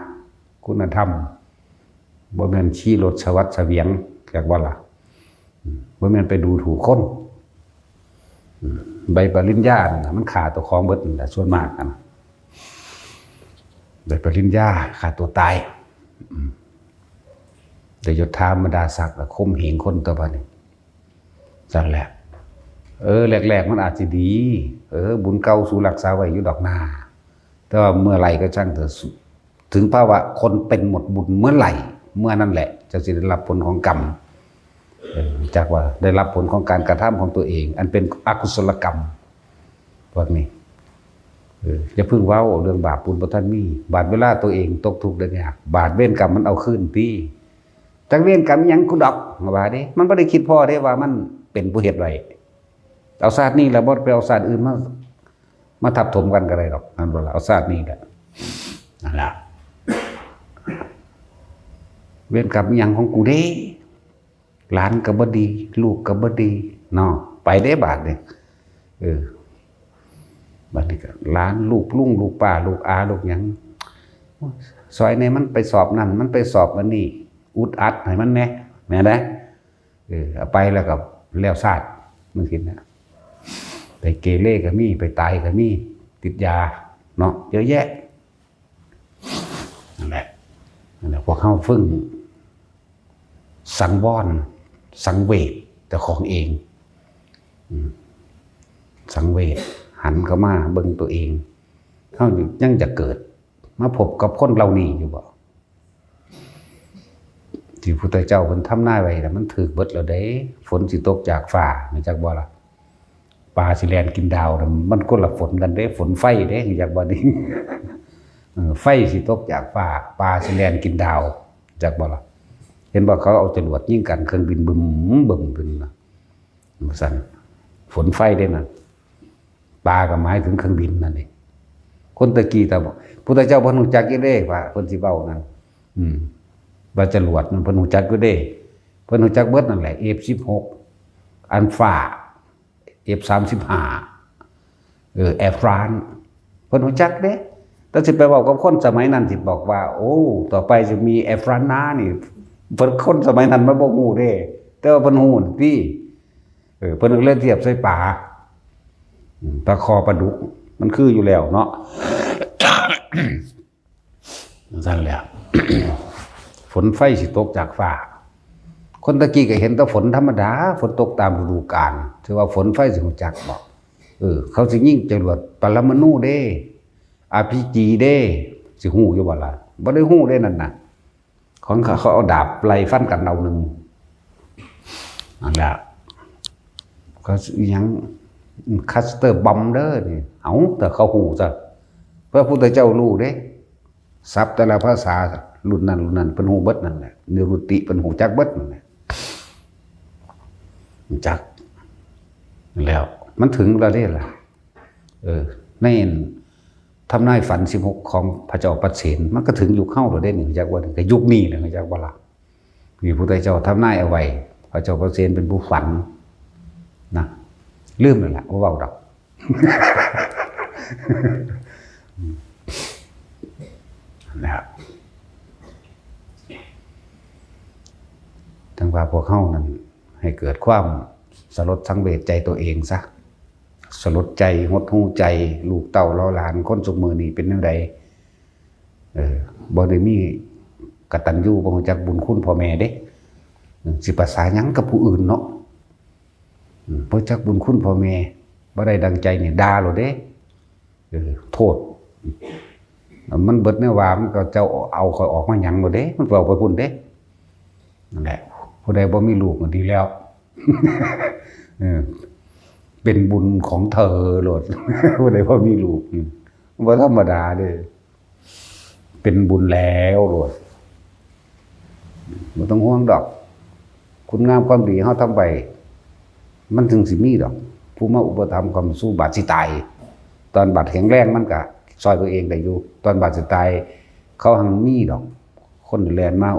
คุณธรรม บ่แม่นขี่รถสวัสดิ์เสวียง จักบ่ล่ะ อืม บ่แม่นไปดูถูกคน อืม ใบปริญญานั่นน่ะ มันฆ่าตัวของเบิดนั่นแหละ ส่วนมากนั่นน่ะ ใบปริญญาฆ่าตัวตาย อืม ได้ยศถาบรรดาศักดิ์ แล้วข่มเหงคนต่อไปนี่ จั่งซั้นแหละ เออ แรกๆ มันอาจสิดี เออ บุญเก่าสูรักษาไว้อยู่ดอกนา แต่ว่าเมื่อไหร่ก็ช่างเถอะ ถึงภาวะคนเป็นหมดบุญเมื่อไหร่ เมื่อนั้นแหละจะสิได้รับผลของกรรม เออ จากว่าได้รับผลของการกระทำของตัวเอง อันเป็นอกุศลกรรม พวกนี้ เออ อย่าเพิ่งเว้าเรื่องบาปบุญบ่ทันมี บาดเวลาตัวเองตกทุกข์ได้ยาก บาดเวรกรรมมันเอาคืนตี้ จักเวรกรรมหยังกูดอก ว่าเด้ มันบ่ได้คิดพอเด้ว่ามันเป็นผู้เฮ็ดไว้ เอาชาตินี้แล้วบ่ไปเอาชาติอื่นมา มาทับถมกันก็ได้ดอก นั่นบ่ล่ะ เอาชาตินี้แหละ นั่นล่ะ เวรกรรมหยังของกูเด้ หลานก็บ่ดี ลูกก็บ่ดี เนาะ ไปเด้บาดนี่ เออ บาดนี้ก็หลาน ลูกลุง ลูกป้า ลูกอา ลูกหยัง ซอยแหน่ มันไปสอบนั่น มันไปสอบอันนี้ อุดอัดให้มันแหน่ แม่นบ่ เออ เอาไปแล้วก็แล้วชาติ มันคิดนะ ไปเกเรก็มี ไปตายก็มี ติดยา เนาะ เยอะแยะ นั่นแหละ นั่นแหละ พวกเฮาฝึกสังวร สังเวชเจ้าของเอง อืม สังเวช หันเข้ามาเบิ่งตัวเอง เฮายังจะเกิดมาพบกับคนเหล่านี้อยู่บ่ ที่พุทธเจ้าเพิ่นทำนายไว้น่ะ มันถืกเบิดแล้วเด้ ฝนสิตกจากฟ้า รู้จักบ่ล่ะ ปลาสิแล่นกินดาวน่ะ มันคนละฝนกันเด้ ฝนไฟเด้ รู้จักบ่นี่ เออ ไฟสิตกจากฟ้า ปลาสิแล่นกินดาว รู้จักบ่ล่ะ เห็นบ่ เขาเอาจรวดยิงกัน เครื่องบินบึ้มบึ้มขึ้นน่ะ ว่าซั่น ฝนไฟเด้นั่น ปลาก็หมายถึงเครื่องบินนั่นเอง คนตะกี้แต่พุทธเจ้าเพิ่นรู้จักอยู่เด้ ว่าเพิ่นสิเว้านั่น อืม ว่าจรวดนั่นเพิ่นรู้จักอยู่เด้ เพิ่นรู้จักเบิดนั่นแหละ เอฟสิบหก อัลฟา เอฟสามสิบห้า เออ แอร์ฟรานซ์ เพิ่นรู้จักเด้ แต่สิไปเว้ากับคนสมัยนั้นสิบอกว่า โอ้ ต่อไปจะมีแอร์ฟรานซ์นานี่ เพิ่นคนสมัยนั้นมันบ่ฮู้เด้ แต่ว่าเพิ่นฮู้ติ เออ เพิ่นก็เลยเทียบใส่ปลา อืม ปลาคอปลาดุก มันคืออยู่แล้วเนาะ ซั่นแหละ ฝนไฟสิตกจากฟ้า คนตะกี้ก็เห็นแต่ฝนธรรมดา ฝนตกตามฤดูกาล ถือว่าฝนไฟสิรู้จักบ่ เออ เขาสิยิงจรวดปรมาณูเด้ อาร์พีจีเด้ สิฮู้อยู่บ่ล่ะ บ่ได้ฮู้เด้นั่นน่ะ ของเขา เขาเอาดาบไล่ฟันกันเอาหนึ่ง นั่นแหละ เขาอิหยัง คลัสเตอร์บอมเด้อนี่ เอ้า แต่เขาฮู้ซะ พระพุทธเจ้ารู้เด้ ศัพท์แต่ละภาษา รุ่นนั้นรุ่นนั้น เพิ่นฮู้เบิดนั่นแหละ นิรุตติเพิ่นฮู้จักเบิดนั่นแหละ รู้จัก แล้ว มันถึงแล้วเด้ล่ะ เออ ในทำนายฝันสิบหกของพระเจ้าปเสน มันก็ถึงยุคเฮาแล้วเด้นี่ รู้จักบ่ ก็ยุคนี้แหละ รู้จักบ่ล่ะ มีพุทธเจ้าทำนายเอาไว้ พระเจ้าปเสนเป็นผู้ฝันนะ ลืมแล้วล่ะ บ่เว้าดอก นะครับ จั่งว่าพวกเฮานั้นให้เกิดความสลดสังเวชใจตัวเองซะ สลดใจ หดหู่ใจ ลูกเต้าเหล่าหลาน คนซุมื้อนี้เป็นแนวใด เออ บ่ได้มีกตัญญู บ่รู้จักบุญคุณพ่อแม่เด้ สิภาษาหยังกับผู้อื่นเนาะ อืม บ่จักบุญคุณพ่อแม่ บ่ได้ดังใจนี่ด่าโลดเด้ เออ โทษ มันเบิดแนวว่า มันก็เจ้าเอาข้อยออกมาหยังโลดเด้ มันเว้าไปพุ้นเด้ นั่นแหละ ผู้ใดบ่มีลูกก็ดีแล้ว เออ เป็นบุญของเธอโลด ผู้ใดบ่มีลูก อืม บ่ธรรมดาเด้ เป็นบุญแล้วโลด บ่ต้องห่วงดอก คุณงามความดีเฮาทำไป มันถึงสิมีดอก ผู้มาอุปถัมภ์ค้ำชูบาดสิตาย ตอนบาดแข็งแรงมันก็ซ่อยตัวเองได้อยู่ ตอนบาดสิตาย เขาหังมีดอก คนแล่นมา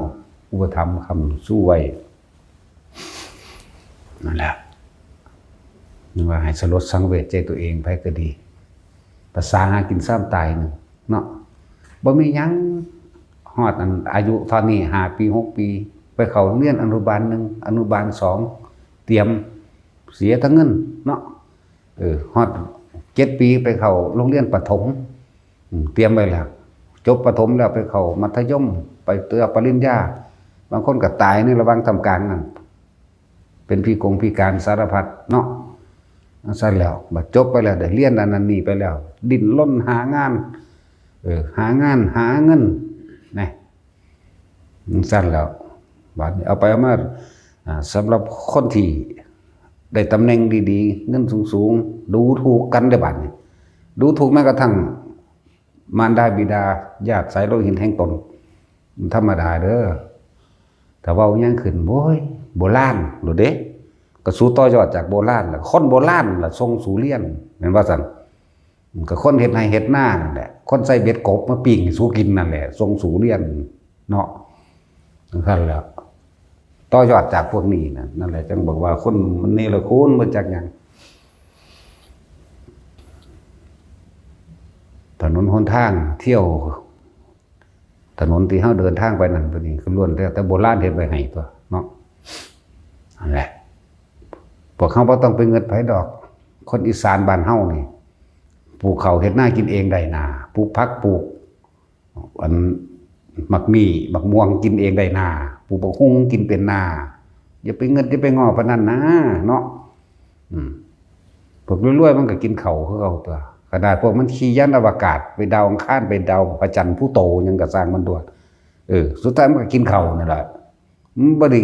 อุปถัมภ์ค้ำชูไว้ นั่นแหละ นึกว่าให้สลดสังเวชใจตัวเองไปก็ดี ภาษาหากินซ้ำตายหนึ่งเนาะ บ่มีหยัง ฮอดอันอายุเท่านี้ ห้าปี หกปี ไปเข้าโรงเรียนอนุบาลหนึ่ง อนุบาลสอง เตรียม เสียทั้งเงินเนาะ เออ ฮอดเจ็ดปีไปเข้าโรงเรียนประถม อืม เตรียมไว้แล้ว จบประถมแล้วไปเข้ามัธยม ไปเตรียมปริญญา บางคนก็ตายในระหว่างทำการนั่น เป็นพิกงพิการสารพัดเนาะ จั่งซั้นแล้ว บัดจบไปแล้ว ได้เรียนอันนั้นนี่ไปแล้ว ดิ้นรนหางาน เออ หางานหาเงินนะ จั่งซั่นแล้ว บาดนี้เอาไปเอามา อ่า สำหรับคนที่ได้ตำแหน่งดีๆ เงินสูงๆ ดูถูกกันเด้อบาดนี้ ดูถูกแม้กระทั่งมารดาบิดา ญาติสายโลหิตแห่งตน มันธรรมดาเด้อ ถ้าเว้าหยังขึ้น โอ้ย โบราณโลดเด้ ก็สูต่อยอดจากโบราณล่ะ คนโบราณล่ะส่งสูเรียน แม่นว่าซั่น ก็คนเฮ็ดไร่เฮ็ดนานั่นแหละ คนใส่เบ็ดกบมาปิ้งให้สูกินนั่นแหละ ส่งสูเรียนเนาะ จั่งซั่นแหละ ต่อยอดจากพวกนี้นะ นั่นแหละ จั่งบอกว่าคนมันเนรคุณ บ่จักหยัง ถนนหนทางเที่ยว ถนนที่เฮาเดินทางไปนั่นไปนี่ ก็ล้วนแต่ แต่โบราณเฮ็ดไว้ให้ตั๊วเนาะ นั่นแหละ พวกเฮาบ่ต้องไปเงิดไผดอก คนอีสานบ้านเฮานี่ ปลูกข้าวเฮ็ดนากินเองได้นา ปลูกผักปลูก อัน หมากมี่ หมากม่วงกินเองได้นา ปลูกบักหุ่งกินเป็นนา อย่าไปเงิด อย่าไปง้อปานนั้นนะ เนาะ อืม พวกรวยๆ มันก็กินข้าวคือเก่าตั๊ว ขนาดพวกมันขี่ยานอวกาศไปดาวอังคาร ไปดาวพระจันทร์ พลูโตหยังก็ซ่างมันตั๊ว เออ สุดท้ายมันก็กินข้าวนั่นแหละ มันบ่ได้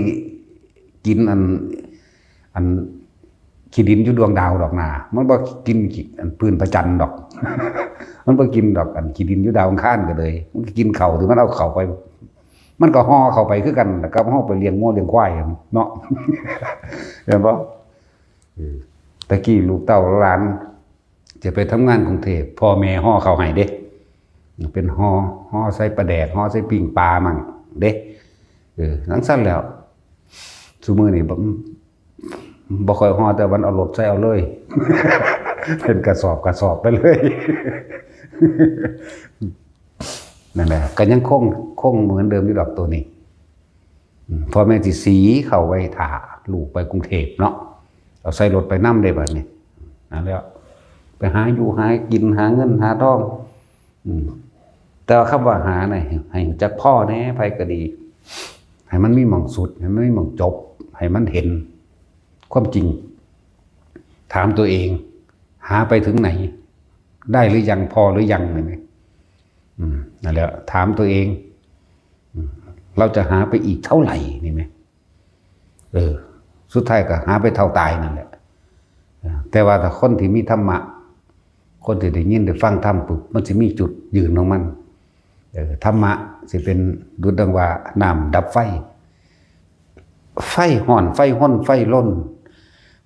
กินอัน อันขี้ดินอยู่ดวงดาวดอกนา มันบ่กินขี้ อันพื้นพระจันทร์ดอก มันบ่กินดอก อันขี้ดินอยู่ดาวอังคารก็เลย มันก็กินข้าวที่มันเอาเข้าไป มันก็ห่อเข้าไปคือกัน แล้วก็เอาไปเลี้ยงงัวเลี้ยงควายเนาะ เห็นบ่ เออ ตะกี้ลูกเต้าหลาน จะไปทำงานกรุงเทพฯ พ่อแม่ห่อข้าวให้เด้ เป็นห่อ ห่อใส่ปลาแดก ห่อใส่ปิ้งปลามั่งเด้ เออ จั่งซั่นแหล้ว ซุมื้อนี้บ่ บ่ค่อยห่อ แต่มันเอารถใส่เอาเลย เป็นกระสอบกระสอบไปเลย นั่นแหละ ก็ยังคง คงเหมือนเดิมอยู่ดอกตัวนี้ อืม พ่อแม่สิสีข้าวไว้ถ่าลูกไปกรุงเทพฯเนาะ เอาใส่รถไปนำเด้บัดนี้ นั่นแหละ ไปหาอยู่หากิน หาเงินหาทอง อืม แต่ว่าคำว่าหาน่ะ ให้รู้จักพอแหน่ ไผก็ดี ให้มันมีหม่องสุด ให้มันมีหม่องจบ ให้มันเห็นความจริง ถามตัวเอง หาไปถึงไหน ได้หรือยัง พอหรือยัง นี่แหม อืม นั่นแหละ ถามตัวเอง อืม เราจะหาไปอีกเท่าไหร่ นี่แหม เออ สุดท้ายก็หาไปเท่าตายนั่นแหละ เออ แต่ว่าถ้าคนที่มีธรรมะ คนที่ได้ยินได้ฟังธรรมปุ๊บ มันสิมีจุดยืนของมัน เออ ธรรมะสิเป็นดุจดังว่าน้ำดับไฟ ไฟฮ้อน ไฟรน ไฟรน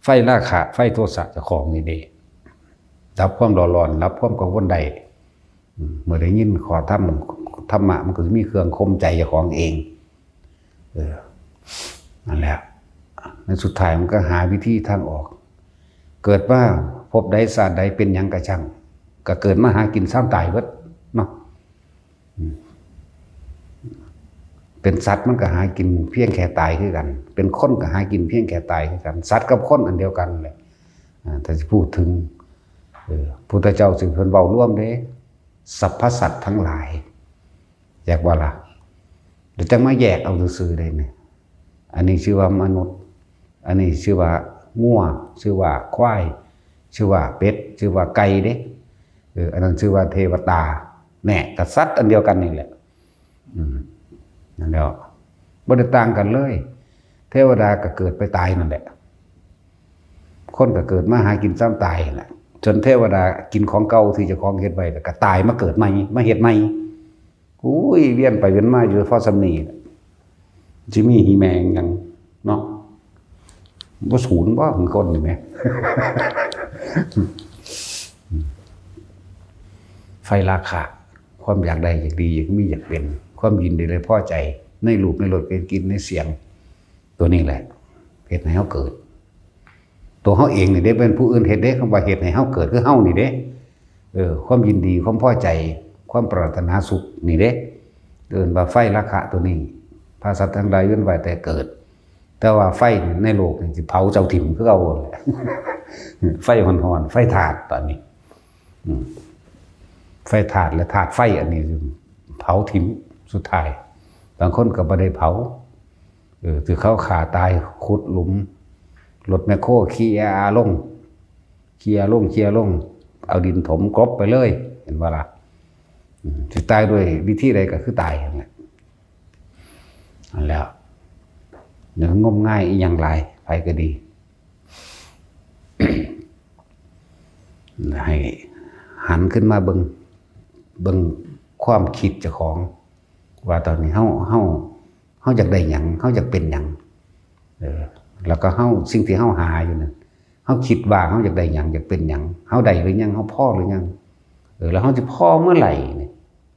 ไฟราคะ ไฟโทสะเจ้าของนี่เด้ ดับความร้อน ดับความกังวลได้ อืม เมื่อได้ยินข้อธรรม ธรรมะมันก็สิมีเครื่องข่มใจเจ้าของเอง เออ นั่นแหละ ในสุดท้ายมันก็หาวิธีทางออก เกิดมาภพใดชาติใดเป็นหยังก็ช่าง ก็เกิดมาหากินซ้ำตายเบิดเนาะ อืม เป็นสัตว์มันก็หากินเพียงแค่ตายคือกัน เป็นคนก็หากินเพียงแค่ตายคือกัน สัตว์กับคนอันเดียวกันแหละ อ่า ถ้าสิพูดถึง เออ พุทธเจ้าสิเพิ่นเว้ารวมเด้ สรรพสัตว์ทั้งหลาย แยกบ่ล่ะ เดี๋ยวจั่งมาแยกเอาซื่อๆได้เนี่ย อันนี้ชื่อว่ามนุษย์ อันนี้ชื่อว่างัว ชื่อว่าควาย ชื่อว่าเป็ด ชื่อว่าไก่เด้ เออ อันนั้นชื่อว่าเทวดา แน่ กษัตริย์อันเดียวกันนี่แหละ อืม นั่นแหละ บ่ได้ต่างกันเลย เทวดาก็เกิดไปตายนั่นแหละ คนก็เกิดมาหากินซ้ำตายนั่นแหละ จนเทวดากินของเก่าที่เจ้าของเฮ็ดไว้ แล้วก็ตายมาเกิดใหม่ มาเฮ็ดใหม่ อุ้ย เวียนไปเวียนมาอยู่พอส่ำนี้แหละ สิมีหีแมงหยังเนาะ บ่สูญบ่ คือคนนี่แหม ไฟราคะ ความอยากได้ อยากดี อยากมี อยากเป็น ความยินดีและพอใจ ในรูป ในรส กลิ่น ในเสียง ตัวนี้แหละ เฮ็ดให้เฮาเกิด ตัวเฮาเองนี่เด้ เป็นผู้อื่นเฮ็ดเด้ คำว่าเฮ็ดให้เฮาเกิดคือเฮานี่เด้ เออ ความยินดี ความพอใจ ความปรารถนาสุขนี่เด้ เอิ้นว่าไฟราคะตัวนี้ พาสัตว์ทั้งหลายเวียนว่ายแต่เกิด แต่ว่าไฟในโลกนี่สิเผาเจ้าถิ่มคือเก่าแหละ ไฟฮ้อนๆ ไฟธาตุตอนนี้ อืม ไฟธาตุและธาตุไฟอันนี้เผาถิ่มสุดท้าย บางคนก็บ่ได้เผา เออ ถือเขาฆ่าตาย ขุดหลุม รถแมคโครเคลียร์ลง เคลียร์ลง เคลียร์ลง เอาดินถมกลบไปเลย เห็นบ่ล่ะ อืมสิตายด้วยวิธีใดก็คือตายนั่นแหละ นั่นแหล้ว เนื้องมง่ายอีหยังหลาย ไผก็ดี ให้หันขึ้นมาเบิ่ง เบิ่งความคิดเจ้าของ ว่าตอนนี้เฮาเฮาเฮาอยากได้หยัง เฮาอยากเป็นหยัง เออ แล้วก็เฮาสิ่งที่เฮาหาอยู่นั่น เฮาคิดว่าเฮาอยากได้หยัง อยากเป็นหยัง เฮาได้หรือยัง เฮาพอหรือยัง เออ แล้วเฮาสิพอเมื่อไหร่นี่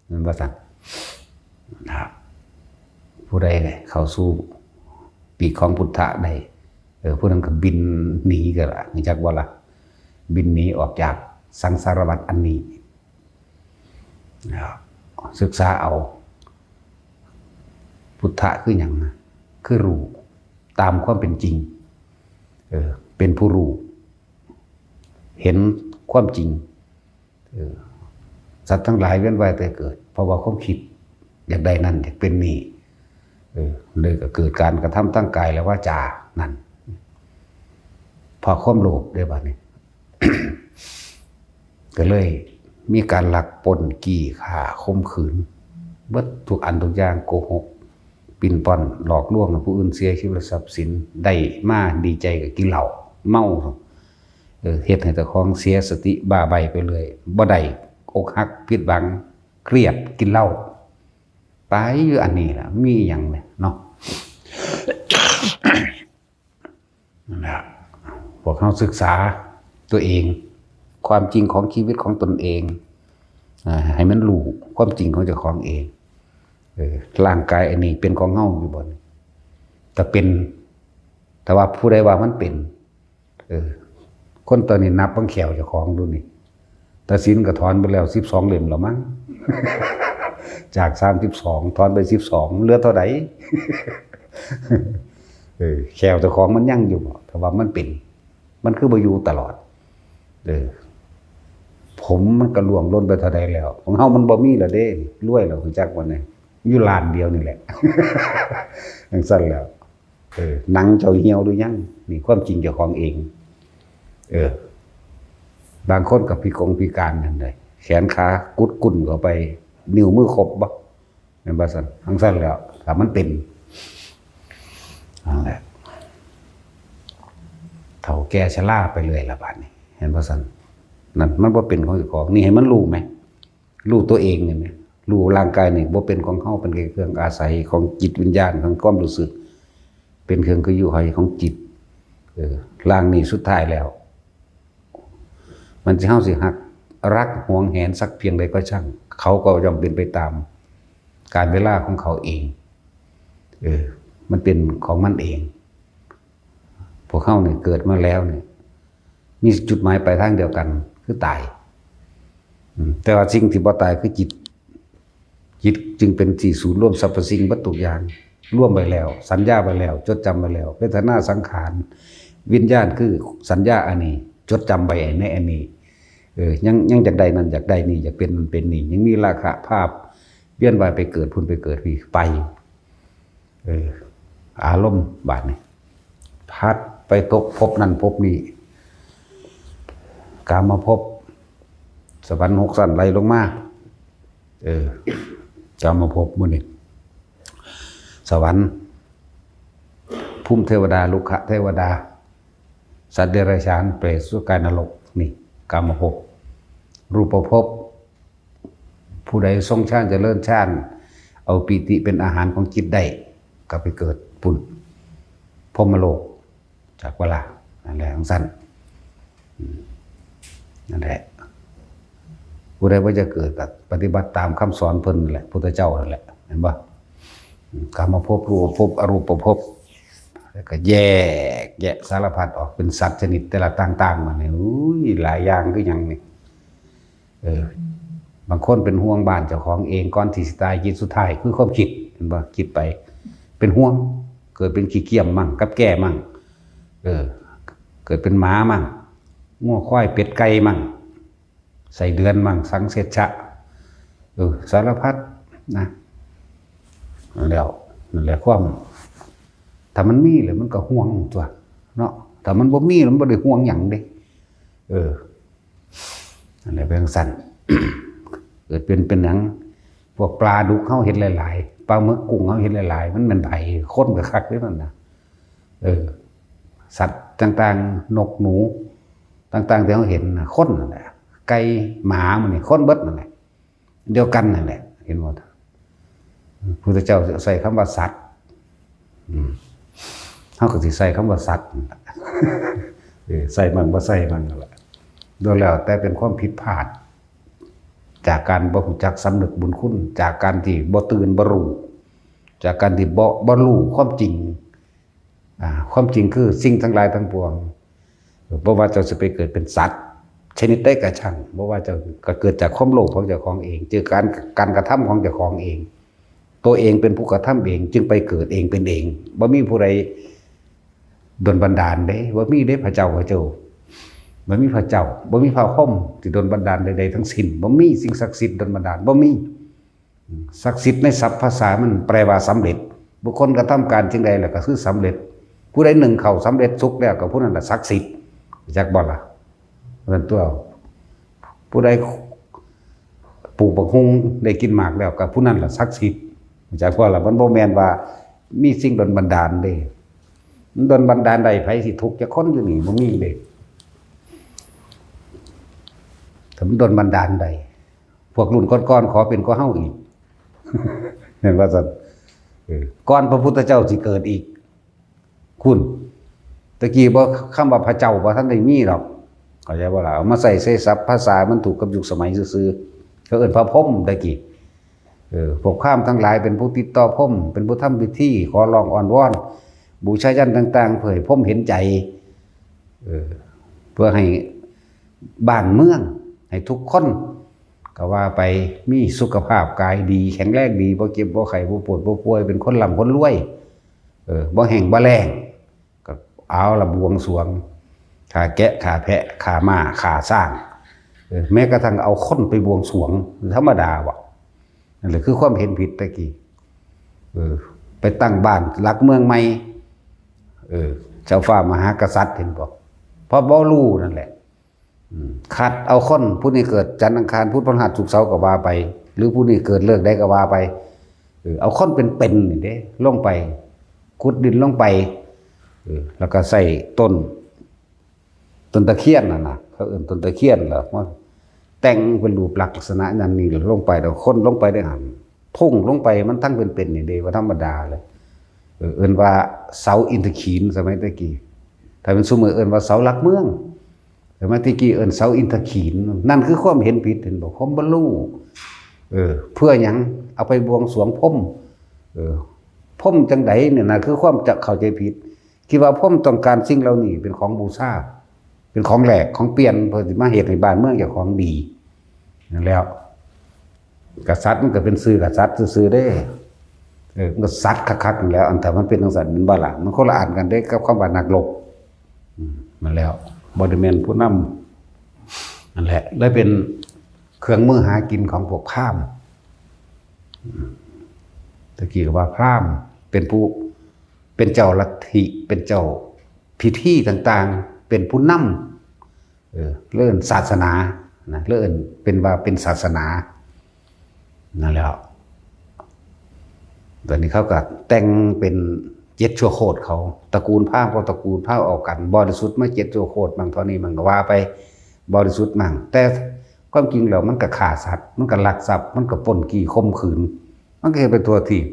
มันว่าซั่น ครับ ผู้ใดเข้าสู่ปีกของพุทธะได้ เออ ผู้นั้นก็บินหนีก็ละ รู้จักบ่ล่ะ บินหนีออกจากสังสารวัฏอันนี้ นะครับ ศึกษาเอา พุทธะคือหยังนะ คือรู้ตามความเป็นจริง เออ เป็นผู้รู้ เห็นความจริง เออ สัตว์ทั้งหลายเวียนว่ายแต่เกิด เพราะว่าความคิดอยากได้นั่น อยากเป็นนี่ เออ เลยก็เกิดการกระทำทางกายและวาจานั่น เพราะความโลภเด้บัดนี้ ก็เลยมีการลัก ปล้น จี้ ฆ่า ข่มขืน เบิดทุกอันทุกอย่าง โกหก ปิ้นป้อน หลอกลวงให้ผู้อื่นเสียชีวิตและทรัพย์สิน ได้มาดีใจก็กินเหล้า เมา เออ เฮ็ดให้เจ้าของเสียสติบ้าใบ้ไปเรื่อย บ่ได้ อกหัก ผิดหวัง เครียด กินเหล้า ไปอยู่อันนี้ล่ะ มีหยังเนี่ยเนาะ นั่นล่ะ พวกเฮาศึกษาตัวเอง ความจริงของชีวิตของตนเอง อ่า ให้มันรู้ความจริงของเจ้าของเอง เออ ร่างกายอันนี้เป็นของเฮาอยู่บ่นี่ แต่เป็น แต่ว่าผู้ใดว่ามันเป็น เออ คนตอนนี้นับเบิ่งแข้วเจ้าของดูนี่ แต่ศีลก็ถอนไปแล้วสิบสองเล่มแล้วมั้ง จากสามสิบสอง ถอนไปสิบสอง เหลือเท่าใด เออ แข้วเจ้าของมันยังอยู่บ่ แต่ว่ามันเป็น มันคือบ่อยู่ตลอด เออ ผมมันก็ร่วงหล่นไปเท่าใดแล้ว ของเฮามันบ่มีแล้วเด้ รวยแล้ว รู้จักบ่เนี่ย อยู่ล้านเดียวนี่แหละ จั่งซั้นแล้ว เออ หนังเจ้าเหี่ยวหรือยัง นี่ความจริงเจ้าของเอง เออ บางคนก็พิกงพิการนั่นเลย แขนขากุดกุ้นเข้าไป นิ้วมือครบบ่ แม่นบ่ซั่น จั่งซั้นแล้ว ถ้ามันเป็น นั่นแหละ เฒ่าแก่ชราไปเรื่อยละบาดนี้ เห็นบ่ซั่น นั่นมันบ่เป็นของเจ้าของ นี่ให้มันรู้ไหม รู้ตัวเองนี่ไหม รู้ร่างกายนี่บ่เป็นของเฮา เป็นแค่เครื่องอาศัยของจิตวิญญาณ ของความรู้สึก เป็นเครื่องคืออยู่อาศัยของจิต เออ ร่างนี้สุดท้ายแล้ว มันสิ เฮาสิฮัก รักหวงแหนสักเพียงใดก็ช่าง เขาก็ย่อมเป็นไปตามกาลเวลาของเขาเอง เออ มันเป็นของมันเอง พวกเฮาเนี่ยเกิดมาแล้วเนี่ย มีจุดหมายปลายทางเดียวกัน คือตาย อืม แต่ว่าสิ่งที่บ่ตายคือจิต จิตจึงเป็นที่ศูนย์รวมสรรพสิ่งเบิดทุกอย่าง รวมไว้แล้ว สัญญาไว้แล้ว จดจำไว้แล้ว เวทนา สังขาร วิญญาณ คือสัญญาอันนี้ จดจำไว้ในอันนี้ เออ ยัง ยังอยากได้นั่น อยากได้นี่ อยากเป็นนั่นเป็นนี่ ยังมีราคะภาพ เวียนว่ายไปเกิดพุ้นไปเกิดพี้ไป เออ อารมณ์บาดนี้ พัดไปตกภพนั่นภพนี้ กามภพ สวรรค์หกชั้นไล่ลงมา เออ กามภพหมู่นี้ สวรรค์ ภูมิเทวดา รุกขเทวดา สัตว์เดรัจฉาน เปรต สุคติ นรก นี่ กามภพ รูปภพ ผู้ใดทรงฌานเจริญฌาน เอาปีติเป็นอาหารของจิตได้ ก็ไปเกิดพุ้น พรหมโลก จักบ่ล่ะ นั่นแหละ จั่งซั้น อืม นั่นแหละ ผู้ใดบ่อยากเกิดก็ปฏิบัติตามคำสอนเพิ่นนั่นแหละ พุทธเจ้านั่นแหละ เห็นบ่ กามภพ รูปภพ อรูปภพ แล้วก็แยกแยะสารพัดออกเป็นสัตว์ชนิดแต่ละต่างๆ มาเนี่ย อุ้ย หลายอย่างคือหยังนี่ เออ บางคนเป็นห่วงบ้านเจ้าของเอง ก่อนที่สิตาย จิตสุดท้ายคือความคิด เห็นบ่ คิดไป เป็นห่วง เกิดเป็นขี้เกียจมั่ง กับแก่มั่ง เออ เกิดเป็นหมามั่ง งัวควายเป็ดไก่มั่ง ไส้เดือนมั่ง สังเสชะ เออ สารพัดนะ แล้ว นั่นแหละความ ถ้ามันมีแล้วมันก็ห่วงตั๊ว เนาะ ถ้ามันบ่มีแล้วมันบ่ได้ห่วงหยังเด้ เออ นั่นแหละเป็นจั่งซั้น เกิดเป็นเป็นหยัง พวกปลาดุกเฮาเห็นหลายๆ ปลาหมึกกุ้งเฮาเห็นหลายๆ มันแม่นไผ คนก็คักเด้นั่นนะ เออ สัตว์ต่างๆ นกหนู ต่างๆ ที่เฮาเห็นน่ะ คนนั่นแหละ ไก่หมามันนี่คนเบิดนั่นแหละ เดียวกันนั่นแหละ เห็นบ่ พุทธเจ้าใช้คำว่าสัตว์ อืม เฮาก็สิใช้คำว่าสัตว์นั่นล่ะ เออ ใช้มั่งบ่ใช้มั่งนั่นแหละ โดยแล้วแต่เป็นความผิดพลาด จากการบ่รู้จักสำนึกบุญคุณ จากการที่บ่ตื่นบ่รู้ จากการที่บ่ บ่รู้ความจริง อ่า ความจริงคือสิ่งทั้งหลายทั้งปวง บ่ว่าเจ้าสิไปเกิดเป็นสัตว์ ชนิดใดก็ช่าง บ่ว่าเจ้าก็เกิดจากความโลภของเจ้าของเอง จากการ การกระทำของเจ้าของเอง ตัวเองเป็นผู้กระทำเอง จึงไปเกิดเองเป็นเอง บ่มีผู้ใดดลบันดาลเด้ บ่มีเด้พระเจ้า พระเจ้า บ่มีพระเจ้า บ่มีพระพรหมที่ดลบันดาลใดๆทั้งสิ้น บ่มีสิ่งศักดิ์สิทธิ์ดลบันดาล บ่มี ศักดิ์สิทธิ์ในศัพท์ภาษามันแปลว่าสำเร็จ บุคคลกระทำการสิ่งใดแล้วก็คือสำเร็จ ผู้ใดนึ่งข้าวสำเร็จสุกแล้วก็ผู้นั้นล่ะศักดิ์สิทธิ์ จักบ่ล่ะ นั่นตัว ผู้ใดปลูกบักฮุ่งได้กินหมากแล้วก็ผู้นั้นล่ะศักดิ์สิทธิ์ จักบ่ล่ะ มันบ่แม่นว่ามีสิ่งดลบันดาลเด้ มันดลบันดาลได้ ไผสิทุกข์จักคนอยู่นี่ บ่มีเด้ ถ้ามันดลบันดาลได้ พวกรุ่นก่อนๆ ขอเป็นกว่าเฮาอีก เห็นว่าซั่น เออ ก่อนพระพุทธเจ้าสิเกิดอีก คุณ ตะกี้บ่ คำว่าพระเจ้าบ่ทันได้มีดอก เข้าใจบ่ล่ะ เอามาใช้ใช้ศัพท์ภาษามันถูกกับยุคสมัยซื่อๆ เขาเอิ้นพระพรหมตะกี้ เออ พวกพราหมณ์ทั้งหลายเป็นผู้ติดต่อพรหม เป็นผู้ทำพิธี ขอร้องอ้อนวอน บูชายัญต่างๆ เพื่อให้พรหมเห็นใจ เออ เพื่อให้บ้านเมือง ให้ทุกคน ก็ว่าไป มีสุขภาพกายดี แข็งแรงดี บ่เจ็บบ่ไข้ บ่ปวดบ่ป่วย เป็นคนร่ำคนรวย เออ บ่แห้งบ่แล้ง ก็เอาละบวงสรวง ฆ่าแกะ ฆ่าแพะ ฆ่าม้า ฆ่าช้าง เออ แม้กระทั่งเอาคนไปบวงสรวง ธรรมดาบ่ นั่นแหละคือความเห็นผิดตะกี้ เออ ไปตั้งบ้านหลักเมืองใหม่ เออ เจ้าฟ้ามหากษัตริย์เห็นบ่ เพราะบ่รู้นั่นแหละ อืม คัดเอาคน ผู้นี้เกิดจันทร์อังคารพุธพฤหัสศุกร์เสาร์ก็ว่าไป หรือผู้นี้เกิดฤกษ์ใดก็ว่าไป เออ เอาคนเป็นๆ นี่เด้ ลงไป ขุดดินลงไป เออ แล้วก็ใส่ต้น ต้นตะเคียนนั่นน่ะ เขาเอิ้นต้นตะเคียนเหรอ มาแต่งเป็นรูปลักษณ์ลักษณะนั้นนี่ลงไป แล้วคนลงไปได้หั่น ทุ่งลงไป มันทั้งเป็นๆ นี่เด้ บ่ธรรมดาเลย เออ เอิ้นว่าเสาอินทขีฬ สมัยตะกี้ ถ้าเป็นซุมื้อเอิ้นว่าเสาหลักเมือง สมัยตะกี้เอิ้นเสาอินทขีฬ นั่นคือความเห็นผิด เห็นบ่ ความบ่รู้ เออ เพื่อหยัง เอาไปบวงสรวงพรหม เออ พรหมจังใดเนี่ยนะ คือความจะเข้าใจผิด คิดว่าพรหมต้องการสิ่งเหล่านี้เป็นของบูชา เป็นของแลกของเปลี่ยน เพื่อสิมาเฮ็ดให้บ้านเมืองเจ้าของดี นั่นแหล้ว กษัตริย์มันก็เป็นซื่อกษัตริย์ซื่อๆ เด้ เออ มันก็สัตว์คักๆ นั่นแหล้ว อันถ้ามันเป็นจังซั่น แม่นบ่ล่ะ มันคนละอันกันเด้กับคำว่านักรบ อืม นั่นแหล้ว บ่ได้แม่นผู้นำ นั่นแหละ เลยเป็นเครื่องมือหากินของพวกพราหมณ์ อืม ตะกี้ก็ว่าพราหมณ์เป็นผู้ เป็นเจ้าลัทธิ เป็นเจ้าพิธีต่างๆ เป็นผู้นำ เออ เรื่องศาสนา นะ เรื่องเป็นว่าเป็นศาสนา นั่นแหละ ตอนนี้เขาก็แต่งเป็นเจ็ดชั่วโคตรเขา ตระกูลพราหมณ์ก็ตระกูลพราหมณ์เอากัน บริสุทธิ์มาเจ็ดชั่วโคตร บางเท่านี้มันก็ว่าไป บริสุทธิ์มั่ง แต่ความจริงแล้วมันก็ฆ่าสัตว์ มันก็ลักทรัพย์ มันก็ปล้นจี้ข่มขืน มันก็เฮ็ดไปทั่วทีป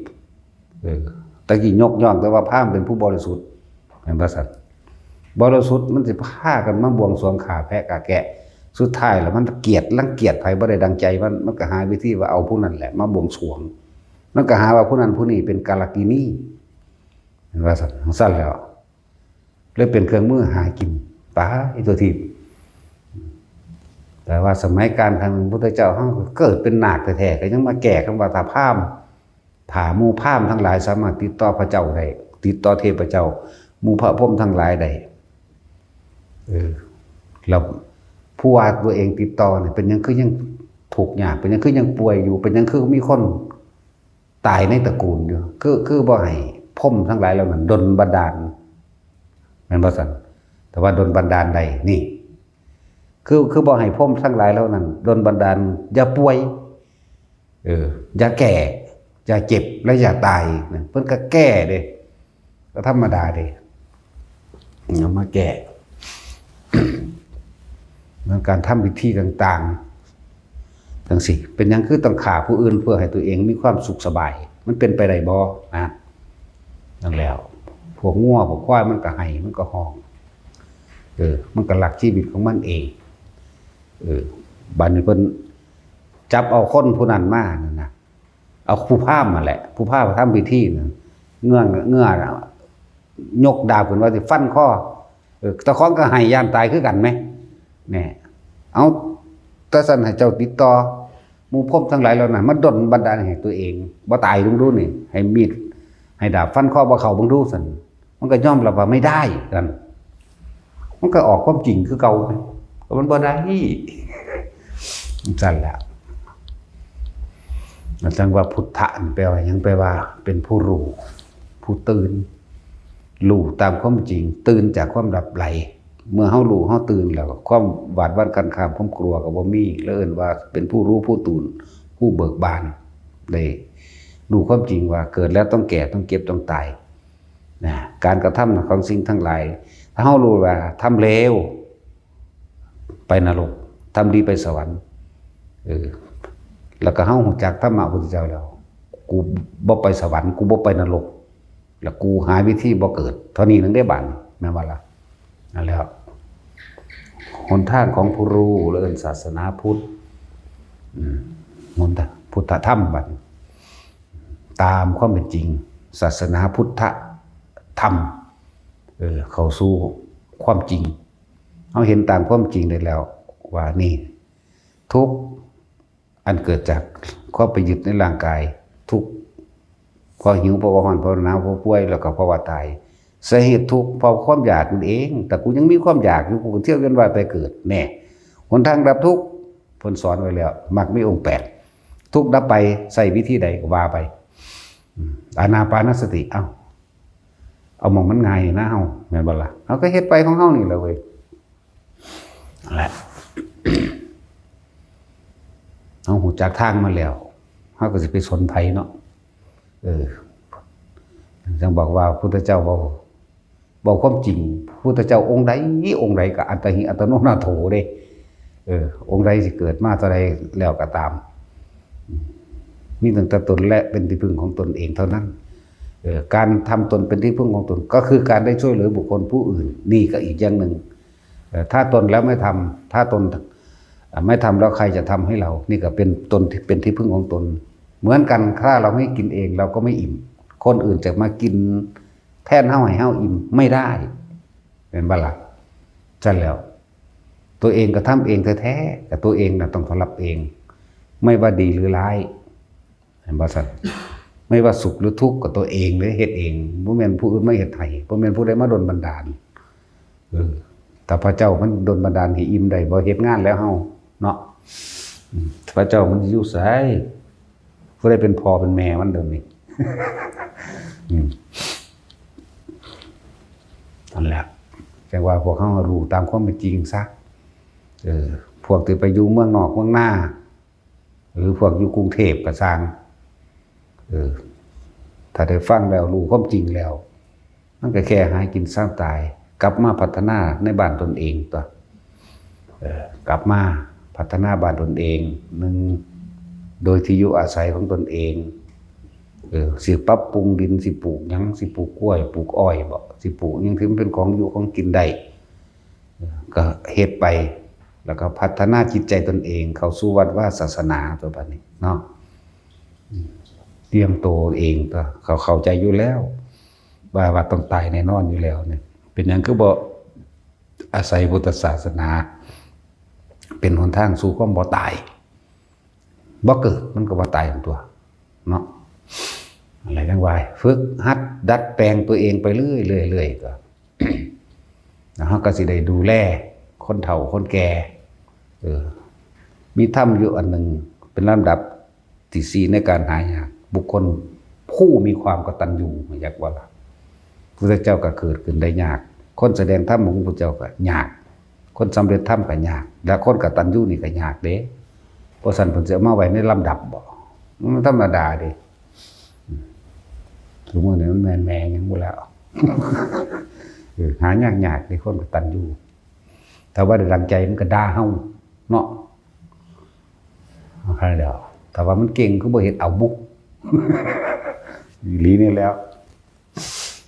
เออ ตะกี้ยกย่องแต่ว่าพราหมณ์เป็นผู้บริสุทธิ์ เห็นบ่ซั่น บริสุทธิ์มันสิพากันมาบวงสรวงฆ่าแพะฆ่าแกะ สุดท้ายแล้วมันเกลียดรังเกียจไผบ่ได้ดังใจมัน มันก็หาวิธีว่าเอาผู้นั้นแหละมาบวงสรวง มันก็หาว่าผู้นั้นผู้นี้เป็นกาลกินี เห็นบ่ซั่น จั่งซั่นแล้ว เลยเป็นเครื่องมือหากินไปทั่วทีป แต่ว่าสมัยการครั้งหนึ่งพุทธเจ้าเฮาก็เกิดเป็นนาคแท้ๆ ก็ยังมาแก้คำว่าถ้าพราหมณ์ ถ้าหมู่พราหมณ์ทั้งหลายสามารถติดต่อพระเจ้าได้ ติดต่อเทพเจ้า หมู่พระพรหมทั้งหลายได้ เออ แล้วผู้ว่าตัวเองติดต่อเนี่ย เป็นหยังคือยังทุกข์ยาก เป็นหยังคือยังป่วยอยู่ เป็นหยังคือมีคนตายในตระกูลอยู่ คือ คือบ่ให้พรหมทั้งหลายเหล่านั้นดลบันดาล แม่นบ่ซั่น แต่ว่าดลบันดาลได้ นี่ คือ คือบ่ให้พรหมทั้งหลายเหล่านั้นดลบันดาล อย่าป่วย เออ อย่าแก่ อย่าเจ็บ และอย่าตายนะ เพิ่นก็แก้เด้ ก็ธรรมดาเด้ เอามาแก้ เหมือนการทำพิธีต่างๆ จังซี้ เป็นหยังคือต้องฆ่าผู้อื่นเพื่อให้ตัวเองมีความสุขสบาย มันเป็นไปได้บ่นะ นั่นแล้ว พวกงัวพวกควายมันก็ไห้ มันก็ฮ้อง เออ มันก็รักชีวิตของมันเอง เออ บัดนี้เพิ่นจับเอาคนผู้นั้นมานั่นนะ เอาผู้พราหมณ์มาแหละ ผู้พราหมณ์ทำพิธีนะ เงื้อ เงื้อ ยกดาบขึ้นว่าสิฟันคอ เออ เจ้าของก็ไห้ย่านตายคือกันไหม เนี่ย เอา แต่ซั่นให้เจ้าติดต่อ หมู่พรหมทั้งหลายเหล่านั้น มาดลบันดาลให้ตัวเองบ่ตายเบิ่งดูนี่ ให้มีด ให้ดาบฟันคอบ่เข้าเบิ่งดูซั่น มันก็ยอมรับว่าไม่ได้นั่น มันก็ออกความจริงคือเก่า ก็มันบ่ได้ ซั่นแหละ จั่งว่าพุทธะนี่แปลว่าหยัง แปลว่าเป็นผู้รู้ ผู้ตื่น รู้ตามความจริง ตื่นจากความหลับไหล เมื่อเฮารู้เฮาตื่นแล้ว ความหวาดหวั่นคลานคลาม ความกลัวก็บ่มี แล้วเอิ้นว่าเป็นผู้รู้ผู้ตื่น ผู้เบิกบาน ได้รู้ความจริงว่าเกิดแล้วต้องแก่ ต้องเจ็บ ต้องตายนะ การกระทำของสิ่งทั้งหลาย ถ้าเฮารู้ว่าทำเลวไปนรก ทำดีไปสวรรค์ เออ แล้วก็เฮารู้จักธรรมะพุทธเจ้าแล้ว กูบ่ไปสวรรค์ กูบ่ไปนรก แล้วกูหาวิธีบ่เกิด เท่านี้นึงได้บัด แม่นบ่ล่ะ นั่นแหล้ว หนทางของผู้รู้ และเอิ้นศาสนาพุทธ อืม หนทางพุทธธรรมบัด ตามความเป็นจริง ศาสนาพุทธธรรม เออ เข้าสู่ความจริง เฮาเห็นตามความจริงได้แล้ว ว่านี่ ทุกข์อันเกิดจากความไปยึดในร่างกาย ทุกข์เพราะหิว เพราะว่าร้อน เพราะหนาว เพราะป่วย แล้วก็เพราะว่าตาย สาเหตุทุกข์เพราะความอยากนั่นเอง แต่กูยังมีความอยากอยู่ กูก็เที่ยวเวียนว่ายตายเกิด แน่ หนทางดับทุกข์ เพิ่นสอนไว้แล้ว มรรคมีองค์แปด ทุกข์ดับไป ใช้วิธีใดก็ว่าไป อืม อานาปานสติ เอ้า เอาหม่องมันง่ายนะเฮา แม่นบ่ล่ะ เฮาก็เฮ็ดไปของเฮานี่แหละเว้ย นั่นแหละ เฮารู้จักทางมาแล้ว เฮาก็สิไปสนไผเนาะ เออ จั่งบอกว่าพุทธเจ้าเว้า เว้าความจริง พุทธเจ้าองค์ใด องค์ใดก็อัตตาหิอัตโนนาโถเด้ เออ องค์ใดสิเกิดมาเท่าใดแล้วก็ตาม มีตั้งแต่ตนและเป็นที่พึ่งของตนเองเท่านั้น เออ การทำตนเป็นที่พึ่งของตน ก็คือการได้ช่วยเหลือบุคคลผู้อื่น นี่ก็อีกอย่างหนึ่ง เออ ถ้าตนแล้วไม่ทำ ถ้าตน อ่ะ ไม่ทำแล้วใครจะทำให้เรา นี่ก็เป็นตนที่เป็นที่พึ่งของตน เหมือนกัน ถ้าเราไม่กินเอง เราก็ไม่อิ่ม คนอื่นจะมากินแทนเฮาให้เฮาอิ่มไม่ได้ แม่นบ่ล่ะ ซั่นแล้ว ตัวเองก็ทำเองแท้ๆ กับตัวเองน่ะต้องรับเอง ไม่ว่าดีหรือร้าย แม่นบ่ซั่น ไม่ว่าสุขหรือทุกข์ก็ตัวเองเลยเฮ็ดเอง บ่แม่นผู้อื่นมาเฮ็ดให้ บ่แม่นผู้ใดมาดลบันดาล เออ ถ้าพระเจ้ามันดลบันดาลให้อิ่มได้บ่ เฮ็ดงานแล้วเฮาเนาะ อืม พระเจ้ามันอยู่ไส ผู้ใดเป็นพ่อเป็นแม่มันเดี๋ยวนี้ อืม นั่นแหละ จั่งว่าพวกเฮารู้ตามความเป็นจริงซะ เออ พวกที่ไปอยู่เมืองนอกเมืองนา หรือพวกอยู่กรุงเทพฯก็ซ่าง เออ ถ้าได้ฟังแล้วรู้ความจริงแล้ว มันก็แค่หากินซ่าตาย กลับมาพัฒนาในบ้านตนเองตั๊ว เออ กลับมาพัฒนาบ้านตนเอง หนึ่ง โดยที่อยู่อาศัยของตนเอง เออ สิปรับปรุงดิน สิปลูกหยัง สิปลูกกล้วย ปลูกอ้อยบ่ สิปลูกหยังที่มันเป็นของอยู่ของกินได้ เออ ก็เฮ็ดไป แล้วก็พัฒนาจิตใจตนเอง เข้าสู่วัดวาศาสนาตั๊วบัดนี้เนาะ อืม เตรียมตัวเองตั๊ว เขาเข้าใจอยู่แล้ว ว่า ว่าต้องตายแน่นอนอยู่แล้วเนี่ย เป็นหยังคือบ่อาศัยพุทธศาสนา เป็นหนทางสู่ความบ่ตาย บ่เกิดมันก็บ่ตายตั๊วเนาะ อะไรจั่งว่า ฝึกหัดดัดแปลงตัวเองไปเรื่อยๆ เรื่อยๆ ก็ แล้วเฮาก็สิได้ดูแลคนเฒ่าคนแก่ เออ มีธรรมอยู่อันหนึ่ง เป็นลำดับที่สี่ในการหายาก บุคคลผู้มีความกตัญญู อยากว่าล่ะ พุทธเจ้าก็เกิดขึ้นได้ยาก คนแสดงธรรมของพุทธเจ้าก็ยาก คนสำเร็จธรรมก็ยาก และคนกตัญญูนี่ก็ยากเด้ เพราะฉะนั้นเพิ่นสิเอามาไว้ในลำดับบ่ มันธรรมดาเด้ ซุมื้อนี้มันแม่นแม่หยังบ่แล้ว เออ หายากๆ เด้ คนกตัญญู ถ้าว่าได้ดังใจมันก็ด่าเฮาเนาะ เอาแค่นั้นแหล้ว ถ้าว่ามันเก่งคือบ่เฮ็ดเอาบุ อีหลีนี่แหล้ว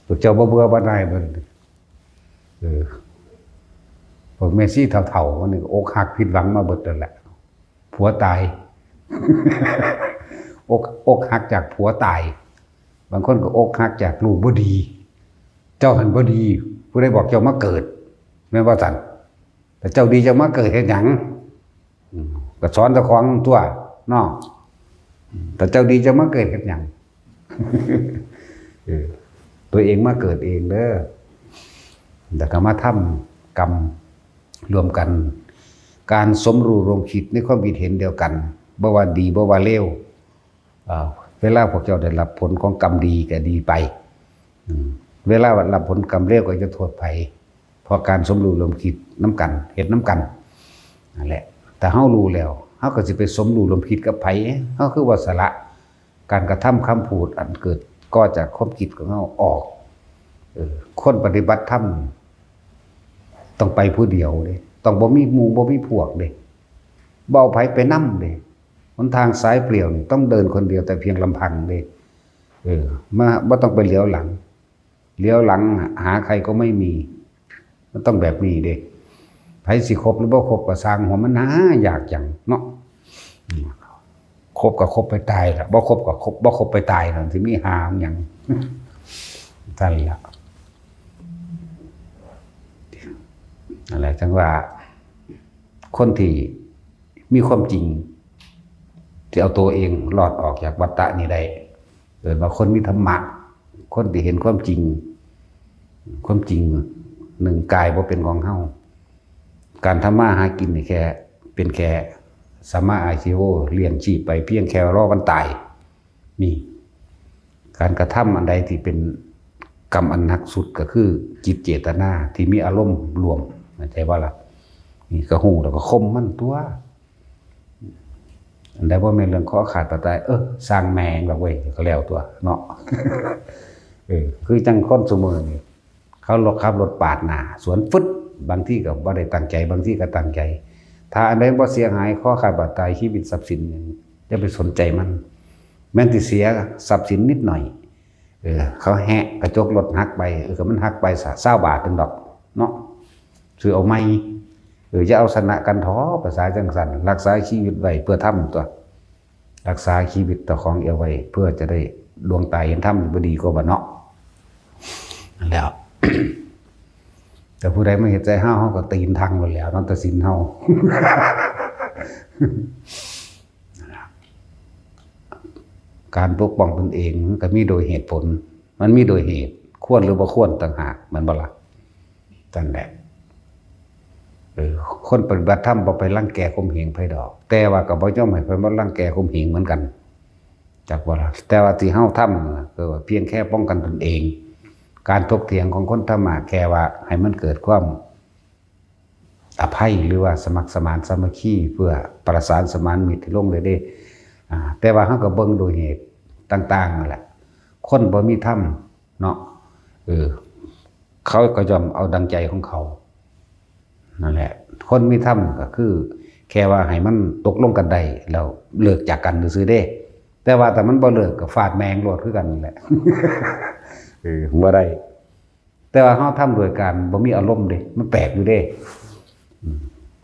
พวกเจ้าบ่เบื่อบ่หน่ายบ่ เออ พวกแม่ชีเฒ่าๆ มันนี่ก็อกหักผิดหวังมาเบิดแล้วแหละ ผัวตาย อก อกหักจากผัวตาย บางคนก็อกหักจากลูกบ่ดี เจ้าหั้นบ่ดี ผู้ใดบอกเจ้ามาเกิด แม่นบ่ซั่น แต่เจ้าดีเจ้ามาเกิดเฮ็ดหยัง อืม ก็สอนเจ้าของตัวเนาะ อืม แต่เจ้าดีเจ้ามาเกิดเฮ็ดหยัง เออ ตัวเองมาเกิดเองเด้อ แล้วก็มาทำกรรมร่วมกัน การสมรู้ร่วมคิดในความคิดเห็นเดียวกัน บ่ว่าดีบ่ว่าเลว อ่า เวลาพวกเจ้าได้รับผลของกรรมดีก็ดีไป อืม เวลารับผลกรรมเลวก็จะโทษไผ เพราะการสมรู้ร่วมคิดนำกัน เฮ็ดนำกัน นั่นแหละ ถ้าเฮารู้แล้ว เฮาก็สิไปสมรู้ร่วมคิดกับไผ เฮาคือว่าสละการกระทำคำพูดอันเกิดก่อจากความคิดของเฮาออก เออ คนปฏิบัติธรรม ต้องไปผู้เดียวเด้ ต้องบ่มีหมู่บ่มีพวกเด้ บ่เอาไผไปนำเด้ หนทางสายเปลี่ยวนี่ต้องเดินคนเดียวแต่เพียงลำพังเด้ เออ มา บ่ต้องไปเหลียวหลัง เหลียวหลังหาใครก็ไม่มี มันต้องแบบนี้เด้ ไผสิคบหรือบ่คบก็ซ่างหัวมันหายากจังเนาะ อืม คบก็คบไปตายล่ะ บ่คบก็คบ บ่คบไปตายล่ะ สิมีหาหยัง ซั่นล่ะ นั่นแหละ จั่งว่า คนที่มีความจริง ที่เอาตัวเองรอดออกจากวัฏฏะนี้ได้ เอิ้นว่าคนมีธรรมะ คนที่เห็นความจริง ความจริงหนึ่งกายบ่เป็นของเฮา การทำมาหากินนี่แค่ เป็นแค่สัมมาอาชีโว เลี้ยงชีพไปเพียงแค่รอวันตาย นี่ การกระทำอันใดที่เป็นกรรมอันหนักสุดก็คือจิตเจตนาที่มีอารมณ์รวม เข้าใจบ่ล่ะ นี่ก็ฮู้แล้วก็ข่มมันตัว อันใดบ่แม่นเรื่องคอขาดบาดตาย เออ ซ่างแม่งดอกเว้ย ก็แล้วตัวเนาะ เออ คือจั่งคนซุมื้อนี่ เขาขับรถปาดหน้าสวนฟึด บางทีก็บ่ได้ตั้งใจ บางทีก็ตั้งใจ ถ้าอันใดบ่เสียหาย คอขาดบาดตาย ชีวิตทรัพย์สินหยัง อย่าไปสนใจมัน แม้นสิเสียทรัพย์สินนิดหน่อย เออ เขาแหะกระจกรถหักไป เออ ก็มันหักไปซะ ซาวบาทหนึ่งดอกเนาะ ซื้อเอาใหม่ เออ อย่าเอาชนะกันท้อ ภาษาจั่งซั่น รักษาชีวิตไว้เพื่อธรรมตัว รักษาชีวิตเจ้าของเอาไว้ เพื่อจะได้ดวงตาเห็นธรรม บ่ดีกว่าบ่เนาะ นั่นแหล้ว แต่ผู้ใดมาเฮ็ดใส่เฮา เฮาก็ตีนทังหมดแล้วเนาะ ตัดสินเฮา การปกป้องตนเองมันก็มีโดยเหตุผล มันมีโดยเหตุ ควรหรือบ่ควรต่างหาก แม่นบ่ล่ะ นั่นแหละ เออ คนปฏิบัติธรรมบ่ไปรังแกข่มเหงไผดอก แต่ว่าก็บ่ยอมให้ไผมารังแกข่มเหงเหมือนกัน จักว่าล่ะ แต่ว่าที่เฮาทำน่ะ คือว่าเพียงแค่ป้องกันตนเอง การถกเถียงของคนธรรมะแค่ว่าให้มันเกิดความอภัย หรือว่าสมัครสมานสามัคคี เพื่อประสานสมานมิตรให้ลงเลยเด้ อ่า แต่ว่าเฮาก็เบิ่งโดยเหตุต่างๆนั่นแหละ คนบ่มีธรรมเนาะ เออ เขาก็ย่อมเอาดังใจของเขา นั่นแหละ คนมีธรรมก็คือ แค่ว่าให้มันตกลงกันได้ แล้วเลิกจากกันซื่อๆเด้ แต่ว่าถ้ามันบ่เลิกก็ฟาดแม่งโลดคือกันนั่นแหละ เออ บ่ได้ แต่ว่าเฮาทำโดยการบ่มีอารมณ์เด้ มันแปลกอยู่เด้ อืม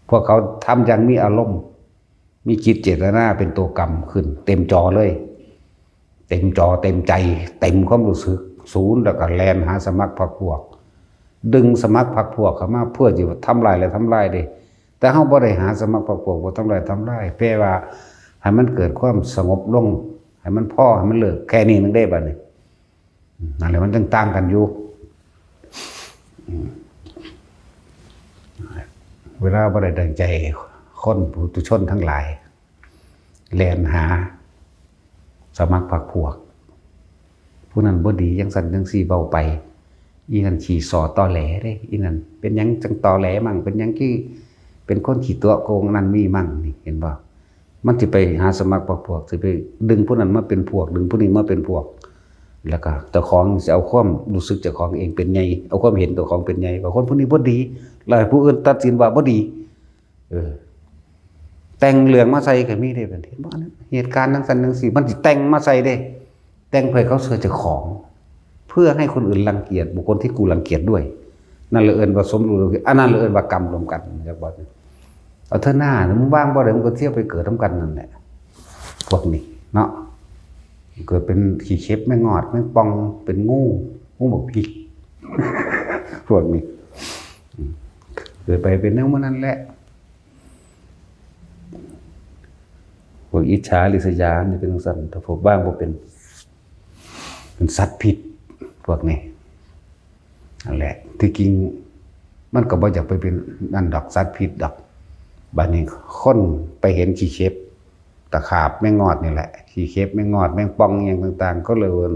พวกเขาทำอย่างมีอารมณ์ มีจิตเจตนาเป็นตัวกรรมขึ้น เต็มจอเลย เต็มจอ เต็มใจ เต็มความรู้สึก ศูนย์ แล้วก็แล่นหาสมัครพรรคพวก ดึงสมัครพรรคพวกเข้ามาเพื่อจะทำลายและทำลายเด้ แต่เฮาบ่ได้หาสมัครพรรคพวก บ่ทำลายทำลาย แปลว่าให้มันเกิดความสงบลง ให้มันพอ ให้มันเลิก แค่นี้นึงเด้บัดนี้ นั่นแหละ มันจึงต่างกันอยู่ อืม เวลาบ่ได้ดังใจ คนปุถุชนทั้งหลาย แล่นหา สมัครพรรคพวก ผู้นั้นบ่ดี จั่งซั้นจั่งซี้ เว้าไป อีนั่นขี้ซ้อตอแหลเด้ อีนั่นเป็นหยังจั่งตอแหลมั่ง เป็นหยังคือเป็นคนขี้ตั๋วโกง นั่นมีมั่ง นี่ เห็นบ่ มันสิไปหาสมัครพรรคพวก สิไปดึงผู้นั้นมาเป็นพวก ดึงผู้นี้มาเป็นพวก แล้วก็เจ้าของสิเอาความรู้สึกเจ้าของเองเป็นใหญ่ เอาความเห็นเจ้าของเป็นใหญ่ ว่าคนผู้นี้บ่ดี แล้วให้ผู้อื่นตัดสินว่าบ่ดี เออ แต่งเรื่องมาใส่ก็มีเด้ เป็นเห็นบ่ อันนั้นเหตุการณ์จั่งซั้นจั่งซี้ มันสิแต่งมาใส่เด้ แต่งเพื่อให้เขาเชื่อเจ้าของ เพื่อให้คนอื่นรังเกียจบุคคลที่กูรังเกียจด้วย นั่นเลยเอิ้นว่าสมรู้ร่วมคิด อันนั้นเลยเอิ้นว่ากรรมร่วมกัน จักบ่ เอาเถอะหน้า มึงว่างบ่ได้ มึงก็เที่ยวไปเกิดนำกันนั่นแหละ พวกนี้เนาะ เกิดเป็นขี้เข็บแมงงอดแมงป่อง เป็นงู งูบักผี พวกนี้ เกิดไปเป็นแนวมันนั่นแหละ พวกอิจฉาริษยานี่เป็นจั่งซั้น ถ้าพวกว่างบ่เป็น เป็นสัตว์พิษ พวกนี้ นั่นแหละ ที่จริงมันก็บ่อยากไปเป็นนั่นดอก สัตว์พิษดอก บัดนี้คนไปเห็นขี้เข็บ ตะขาบ แมงงอดนี่แหละ ขี้เข็บ แมงงอด แมงป่อง อิหยังต่างๆ ก็เลยเอิ้น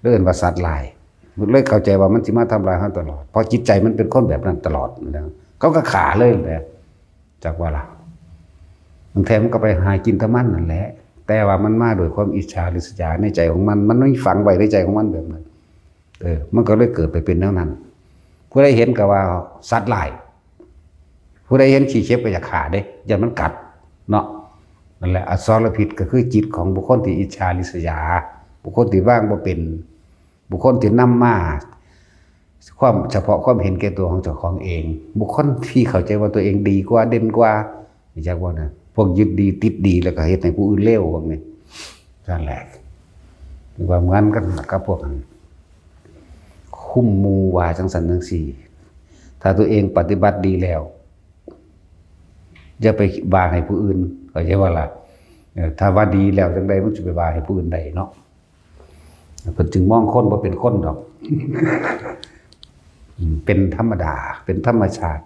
เลยเอิ้นว่าสัตว์ร้าย เลยเข้าใจว่ามันสิมาทำลายเราตลอด เพราะจิตใจมันเป็นคนแบบนั้นตลอดนะ เขาก็ฆ่าเลยแหละ จักว่าล่ะ บางแท้มันก็ไปหากินแต่มันนั่นแหละ แต่ว่ามันมาด้วยความอิจฉาริษยาในใจของมัน มันมีฝังไว้ในใจของมันแบบนั้น เออ มันก็เลยเกิดไปเป็นแนวนั้น ผู้ใดเห็นก็ว่าสัตว์ร้าย ผู้ใดเห็นขี้เข็บก็อยากฆ่าเด้ ย่านมันกัด เนาะ นั่นแหละ อสรพิษก็คือจิตของบุคคลที่อิจฉาริษยา บุคคลที่วางบ่เป็น บุคคลที่นำมา ความเฉพาะความเห็นแก่ตัวของเจ้าของเอง บุคคลที่เข้าใจว่าตัวเองดีกว่า เด่นกว่า รู้จักบ่นะ พวกยึดดีติดดีแล้วก็เฮ็ดให้ผู้อื่นเลวพวกนี้ นั่นแหละ ว่าเหมือนกันกับพวกนั้น คุมหมู่ว่าจั่งซั้นจั่งซี้ ถ้าตัวเองปฏิบัติดีแล้ว อย่าไปว่าให้ผู้อื่น เข้าใจบ่ล่ะ เออ ถ้าว่าดีแล้วจั่งใดมันสิไปว่าให้ผู้อื่นได้เนาะ เพิ่นจึงมองคนบ่เป็นคนดอก อืม เป็นธรรมดา เป็นธรรมชาติ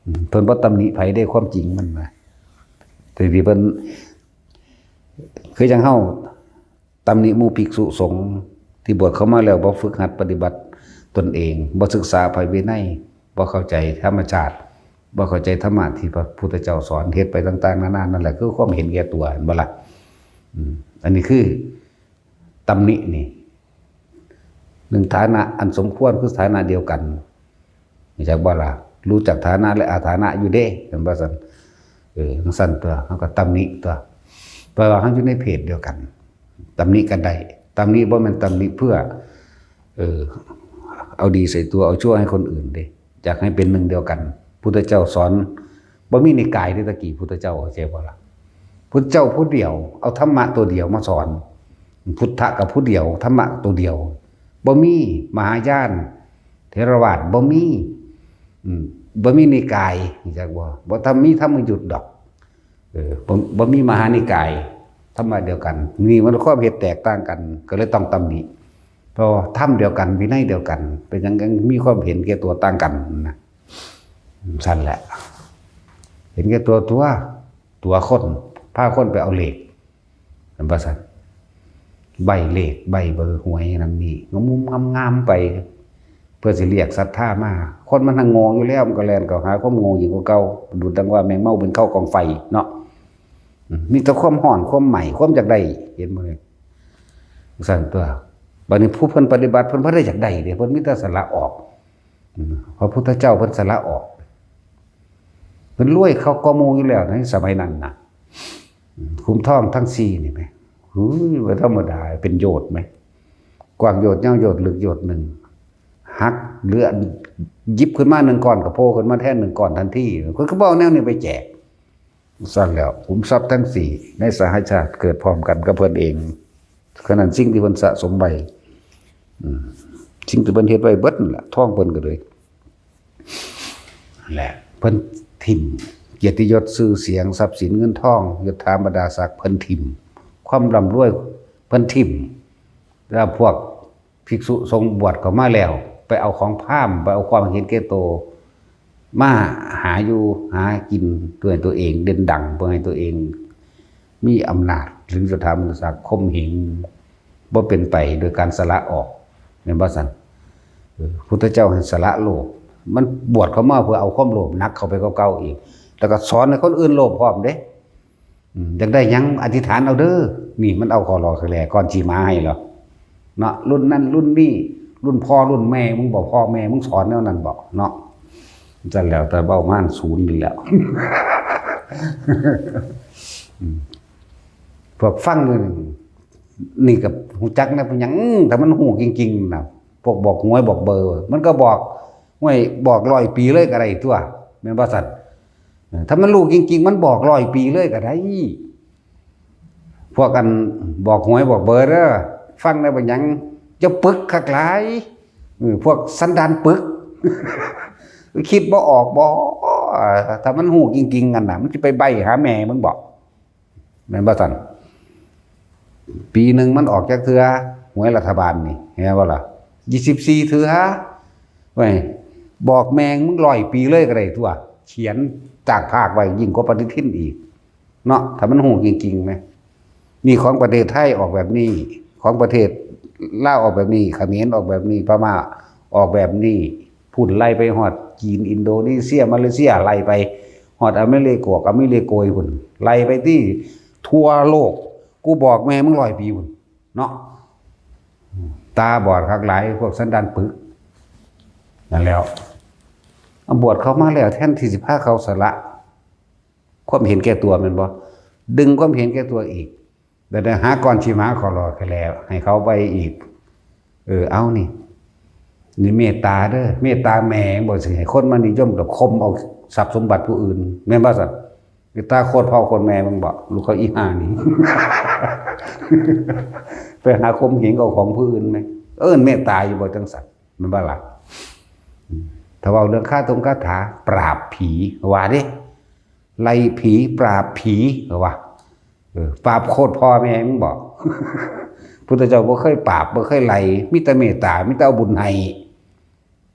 อืม เพิ่นบ่ตำหนิไผเด้ ความจริงมันนะ แต่ที่เพิ่น คือจั่งเฮาตำหนิหมู่ภิกษุสงฆ์ที่บวชเข้ามาแล้วบ่ฝึกหัดปฏิบัติตนเอง บ่ศึกษาพระวินัย บ่เข้าใจธรรมชาติ บ่เข้าใจธรรมะที่พระพุทธเจ้าสอน เฮ็ดไปต่างๆนานา นั่นแหละคือความเห็นแก่ตัว เห็นบ่ล่ะ อืม อันนี้คือตำหนินี่ หนึ่ง ฐานะอันสมควรคือฐานะเดียวกัน รู้จักบ่ล่ะ รู้จักฐานะและอาฐานะอยู่เด้ เห็นบ่ซั่น เออ จั่งซั้นตัว เฮาก็ตำหนิตัว เพราะว่าเฮาอยู่ในเพศเดียวกัน ตำหนิกันได้ ตำหนิบ่แม่นตำหนิเพื่อ เออ เอาดีใส่ตัว เอาชั่วให้คนอื่นเด้ อยากให้เป็นหนึ่งเดียวกัน พุทธเจ้าสอน บ่มีนิกายเด้ ตะกี้พุทธเจ้า เข้าใจบ่ล่ะ พุทธเจ้าผู้เดียว เอาธรรมะตัวเดียวมาสอน พุทธะก็ผู้เดียว ธรรมะตัวเดียว บ่มีมหายาน เถรวาท บ่มี อืม บ่มีนิกาย รู้จักบ่ บ่ทำ มีธรรมยุตดอก เออ บ่ บ่มีมหานิกาย ธรรมะเดียวกัน นี่มันความเห็นแตกต่างกัน ก็เลยต้องตำหนิ เพราะว่าธรรมเดียวกัน วินัยเดียวกัน เป็นหยังจั่งมีความเห็นแก่ตัวต่างกันนะ ซั่นแหละ เห็นแก่ตัวตัว ตัวคน พาคนไปเอาเลข เห็นบ่ซั่น ใบ้เลข ใบ้เบอร์หวยนั่นนี่ งุ้มๆงามๆไป เพื่อสิเรียกศรัทธามา คนมันทั้งโง่อยู่แล้ว มันก็แล่นเข้าหาความโง่ยิ่งกว่าเก่า ดุจดังว่าแมงเม่าบินเข้ากองไฟเนาะ อืม มีแต่ความฮ้อน ความไหม้ ความอยากได้ เห็นบ่เนี่ย ซั่นตัว บัดนี้ผู้เพิ่นปฏิบัติ เพิ่นบ่ได้อยากได้เด้ เพิ่นมีแต่สละออก อืม พระพุทธเจ้าเพิ่นสละออก เพิ่นรวยคักกว่าหมู่อยู่แล้วในสมัยนั้นน่ะ อืม ขุมทองทั้งสี่นี่แหม เฮ้ย บ่ธรรมดา เป็นโยชน์แหม กว้างโยชน์ ยาวโยชน์ ลึกโยชน์หนึ่ง หัก เหลือ หยิบขึ้นมาหนึ่งก้อนก็โผล่ขึ้นมาแทนหนึ่งก้อนทันที เพิ่นก็บ่เอาแนวนี้ไปแจก ซั่นแล้ว ขุมทรัพย์ทั้งสี่ในสหชาติเกิดพร้อมกันกับเพิ่นเอง ขนาดสิ่งที่เพิ่นสะสมไว้ อืม สิ่งที่เพิ่นเฮ็ดไว้เบิดนั่นล่ะ ทองเพิ่นก็เลย แหละ เพิ่นถิ่ม เกียรติยศ ชื่อเสียง ทรัพย์สินเงินทอง ยศถาบรรดาศักดิ์ เพิ่นถิ่ม ความร่ำรวย เพิ่นถิ่ม แล้วพวกภิกษุสงฆ์บวชเข้ามาแล้ว ไปเอาของพราหมณ์ ไปเอาความเห็นแก่ตัว มาหาอยู่หากินด้วยตัวเอง เด่นดัง เพื่อให้ตัวเองมีอำนาจ หรือสถาบันศักดิ์ ข่มเหง บ่เป็นไปโดยการสละออก แม่นบ่ซั่น เออ พุทธเจ้าให้สละโลภ มันบวชเข้ามาเพื่อเอาความโลภหนักเข้าไปกว่าเก่าอีก แล้วก็สอนให้คนอื่นโลภพร้อมเด้ อืม อยากได้หยังอธิษฐานเอาเด้อ นี่มันเอาข้อหล่อแคลก่อนสิมาให้เหรอ เนาะ รุ่นนั้นรุ่นนี้ รุ่นพ่อรุ่นแม่มึงบอก พ่อแม่มึงสอนแนวนั้นบอกเนาะ จั่นแล้วแต่เว้ามาศูนย์นี่แหล้ว อืม พวกฟังอยู่นี่ นี่ก็ฮู้จักนะ เป็นหยัง อืม ถ้ามันฮู้จริงๆนะ พวกบอกหวยบอกเบอร์ มันก็บอก ห้วย บอกร้อยปีเลยก็ได้ตัว แม่นบ่ซั่น เออ ถ้ามันรู้จริงๆ มันบอกร้อยปีเลยก็ได้ พวกอันบอกหวยบอกเบอร์เด้อ ฟังได้บ่หยัง อย่าปึกคักหลาย เออ พวกสันดานปึก คิดบ่ออกบ่ ถ้ามันฮู้จริงๆ กันน่ะ มันสิไปใบ้หาแม่มึงบ่ แม่นบ่ซั่น ปีหนึ่งมันออกจักเทื่อ หวยรัฐบาลนี่ เห็นบ่ล่ะ ยี่สิบสี่เทื่อ เว้ย บอกแม่งมึงร้อยปีเลยก็ได้ตัว เขียนตากภาคไว้ยิ่งกว่าปฏิทินอีก เนาะ ถ้ามันฮู้จริงๆ นะ นี่ของประเทศไทยออกแบบนี้ ของประเทศลาวออกแบบนี้ เขมรออกแบบนี้ พม่าออกแบบนี้ พุ้นไล่ไปฮอดจีน อินโดนีเซีย มาเลเซีย ไล่ไปฮอดอเมริกา อเมริกาพุ้น ไล่ไปที่ทั่วโลก กูบอกแม่มึงร้อยปีพุ้น เนาะ ตาบอดคักหลาย พวกสันดานปึก นั่นแล้ว เอาบวชเข้ามาแล้ว แทนที่สิพาเขาสละ ความเห็นแก่ตัวแม่นบ่ ดึงความเห็นแก่ตัวอีก แล้วได้หาก่อนสิมาขอรอแค่แล้ว ให้เขาไปอีก เออ เอานี่ นี่เมตตาเด้อ เมตตาแม่บ่สิให้คนมานิยมกับข่มเอาทรัพย์สมบัติผู้อื่น แม่นบ่ซั่น เมตตาโคตรพ่อโคตรแม่มึงบ่ ลูกเขาอีห่านี่ ไปหาข่มเหงเอาของผู้อื่นไหม เอิ้นเมตตาอยู่บ่จังซั่น แม่นบ่ล่ะ อืม ถ้าเว้าเรื่องคาถงคาถาปราบผี ว่าเด้ ไล่ผีปราบผี ว่า เออ ปราบโคตรพ่อแม่มึงบ่ พุทธเจ้าบ่เคยปราบ บ่เคยไล่ มีแต่เมตตา มีแต่เอาบุญให้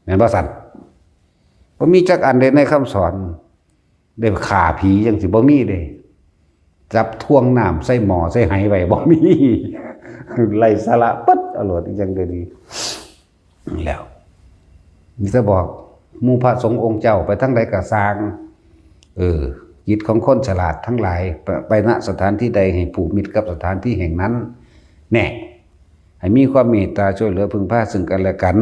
แม่นบ่ซั่น บ่มีจักอันเด้ในคำสอน ได้ฆ่าผีจังสิบ่มีเด้ จับถ่วงน้ำใส่หม้อใส่ไหไว้บ่มี ไร้สาระเบิด เอาโลด อีหยังก็ดี แล้ว มีแต่บอกหมู่พระสงฆ์องค์เจ้าไปทางใดก็ซ่าง เออ จิตของคนฉลาดทั้งหลาย ไป ไปณสถานที่ใดให้ผูกมิตรกับสถานที่แห่งนั้น แน่ ให้มีความเมตตาช่วยเหลือพึ่งพาซึ่งกันและกัน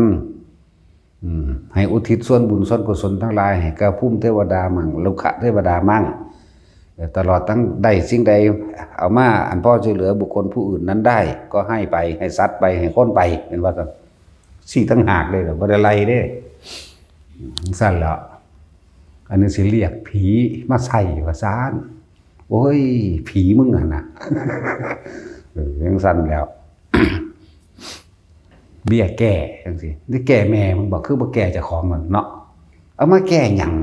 อืม ให้อุทิศส่วนบุญส่วนกุศลทั้งหลายให้กับภูมิเทวดามั่ง รุกขเทวดามั่ง เอ่อ ตลอดทั้งได้สิ่งใดเอามาอันพอช่วยเหลือบุคคลผู้อื่นนั้นได้ ก็ให้ไป ให้สัตว์ไป ให้คนไป แม่นว่าซั่น ซี้ต่างหากเลยเหรอ บ่ได้ไล่เด้ อืม ซั่นแหละ อันนี้สิเรียกผีมาใส่ว่าซั่น โอ้ย ผีมึงหั่นน่ะ เออ จังซั่นแล้ว เบี้ยแก้จังซี่ นี่แก้แม่มึงบ่ คือบ่แก้เจ้าของมันเนาะ เอามาแก้หยัง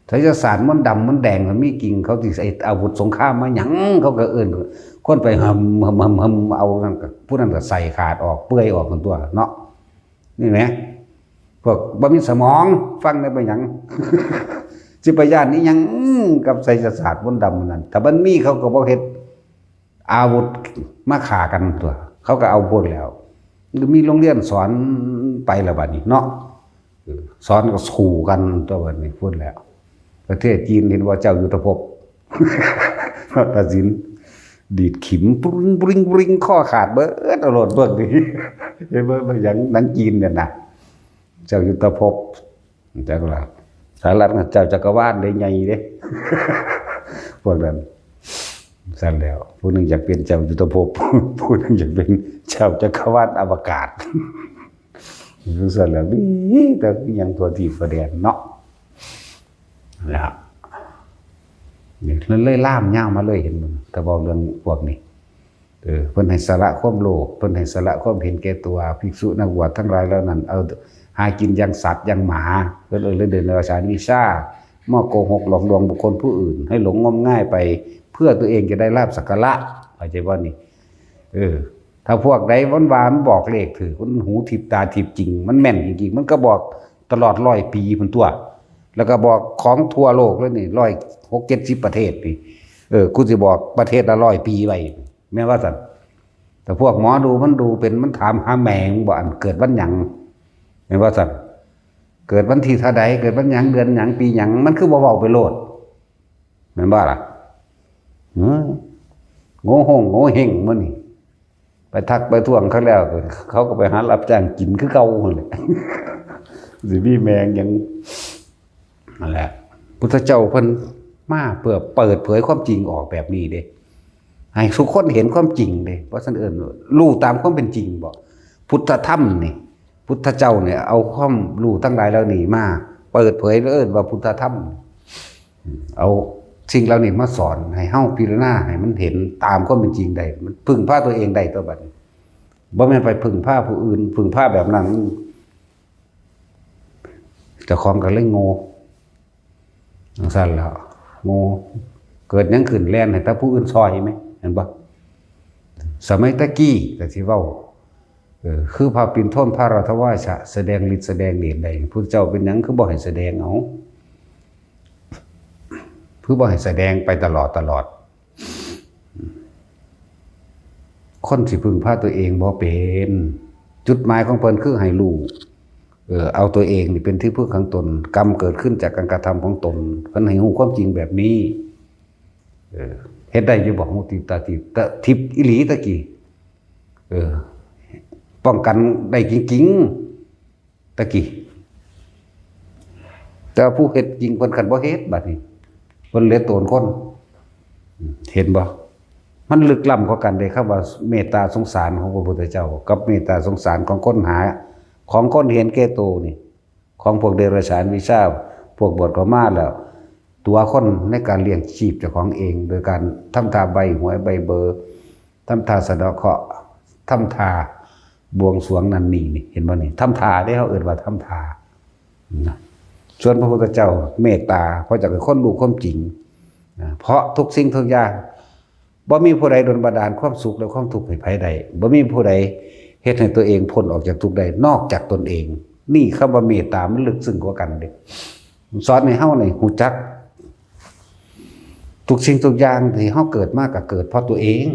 ไสยศาสตร์มนต์ดำมนต์แดงมันมีจริง เขาสิใส่อาวุธสงครามมาหยัง เขาก็เอิ้นคนไปหำ หำ หำ หำ เอานั่นก็ ผู้นั้นก็ใส่ขาดออก เปื่อยออกหั่นตัวเนาะ นี่แหม พวกบ่มีสมอง ฟังได้ไปหยัง สิไปย้านอีหยังกับไสยศาสตร์มนต์ดำนั่น ถ้ามันมีเขาก็บ่เฮ็ดอาวุธมาฆ่ากันตัว เขาก็เอาพู้นแล้ว มีโรงเรียนสอนไปแล้วบัดนี้เนาะ เออ สอนก็สู้กันตัวบัดนี้พู้นแล้ว ประเทศจีนเห็นว่าเจ้ายุทธภพ ตัดสิน ดีดขิมปริงปริงปริง ข้อขาดเบิด เอาโลดเบิ่งนี่ เห็นบ่ เบิ่งหยังหนังจีนเนี่ยนะ เจ้ายุทธภพ จักล่ะ สหรัฐเจ้าจักรวาลได้ใหญ่เด้ พวกนั้น ซั่นแล้ว ผู้หนึ่งอยากเป็นเจ้ายุทธภพ ผู้หนึ่งอยากเป็นเจ้าจักรวาลอวกาศ ซั่นแล้ว มีแต่อิหยังทั่วทิพย์ทั่วแดนเนาะ แล้ว นี่เลยลามยาวมาเลย เห็นบ่ ถ้าเว้าเรื่องพวกนี้ เออ เพิ่นให้สละความโลภ เพิ่นให้สละความเห็นแก่ตัว ภิกษุนักบวชทั้งหลายเหล่านั้น เอาหากินอย่างสัตว์อย่างหมา เพิ่นเอิ้นเรื่องเดินในสารวิชา มาโกหกหลอกลวงบุคคลผู้อื่น ให้หลงงมงายไป เพื่อตัวเองจะได้ลาภสักการะ เข้าใจบ่นี่ เออ ถ้าพวกใดมันว่ามันบอกเลขถืก มันหูทิพย์ตาทิพย์จริง มันแม่นจริงๆ มันก็บอกตลอดร้อยปีพุ้นตัว แล้วก็บอกของทั่วโลกเลยนี่ ร้อยหกเจ็ดสิบประเทศนี่ เออ กูสิบอกประเทศละร้อยปีไว้ แม่นว่าซั่น แต่พวกหมอดูมันดูเป็น มันถามหาแม่มึงบ่ อันเกิดวันหยัง แม่นว่าซั่น เกิดวันที่เท่าใด เกิดวันหยัง เดือนหยัง ปีหยัง มันคือบ่เว้าไปโลด แม่นบ่ล่ะ เฮ้ย โง่โหงโง่เฮงมื้อนี้ ไปทักไปท้วงเขาแล้ว เขาก็ไปหารับจ้างกินคือเก่าหั่นแหละ สิมีแม่งหยัง นั่นแหละ พุทธเจ้าเพิ่นมาเพื่อเปิดเผยความจริงออกแบบนี้เด้ ให้ทุกคนเห็นความจริงเด้ เพราะฉะนั้นเอิ้นรู้ตามความเป็นจริงบ่ พุทธธรรมนี่ พุทธเจ้าเนี่ยเอาความรู้ทั้งหลายเหล่านี้มาเปิดเผย แล้วเอิ้นว่าพุทธธรรม เอาสิ่งเหล่านี้มาสอนให้เฮาพิจารณาให้มันเห็นตามความเป็นจริงได้ มันพึ่งพาตัวเองได้ตัวบัดนี้ บ่แม่นไปพึ่งพาผู้อื่น พึ่งพาแบบนั้น เจ้าของก็เลยโง่ จั่งซั้นแล้ว โง่ เกิดหยังขึ้นแล่นให้แต่ผู้อื่นซอยไหม เห็นบ่ สมัยตะกี้ก็สิเว้า เออ คือพระปิณฑมพระรัตวาชะ แสดงฤทธิ์แสดงเดชได้ พุทธเจ้าเป็นหยังคือบ่ให้แสดง เอา คือบ่ให้แสดงไปตลอดตลอด คนสิพึ่งพาตัวเองบ่เป็น จุดหมายของเพิ่นคือให้รู้ เออ เอาตัวเองนี่เป็นที่พึ่งของตน กรรมเกิดขึ้นจากการกระทำของตน เพิ่นให้รู้ความจริงแบบนี้ เออ เฮ็ดได้อยู่บ่ ฮู้ทิพย์ตาทิพย์ ตาทิพย์อีหลีตะกี้ เออ ป้องกันได้จริงๆ ตะกี้ แต่ผู้เฮ็ดจริงเพิ่นคันบ่เฮ็ดบัดนี้ เพิ่นเหลือโตนคน เห็นบ่ มันลึกล้ำกว่ากันเด้ คำว่าเมตตาสงสารของพระพุทธเจ้า กับเมตตาสงสารของคนหา ของคนเห็นแก่โตนี่ ของพวกเดรัจฉานวิชา พวกบวชเข้ามาแล้ว ตั๋วคนในการเลี้ยงชีพเจ้าของเอง โดยการทำท่าใบ้หวยใบ้เบอร์ ทำท่าสะเดาะเคราะห์ ทำท่าบวงสรวงนั่นนี่ นี่ เห็นบ่นี่ ทำท่าเด้ เฮาเอิ้นว่าทำท่านะ ส่วนพระพุทธเจ้าเมตตา เพราะอยากให้คนรู้ความจริงนะ เพราะทุกสิ่งทุกอย่าง บ่มีผู้ใดดลบันดาลความสุขและความทุกข์ให้ไผได้ บ่มีผู้ใดเฮ็ดให้ตัวเองพ้นออกจากทุกข์ได้ นอกจากตนเอง นี่คำว่าเมตตามันลึกซึ้งกว่ากันเด้ สอนให้เฮานี่รู้จัก ทุกสิ่งทุกอย่างที่เฮาเกิดมาก็เกิดเพราะตัวเอง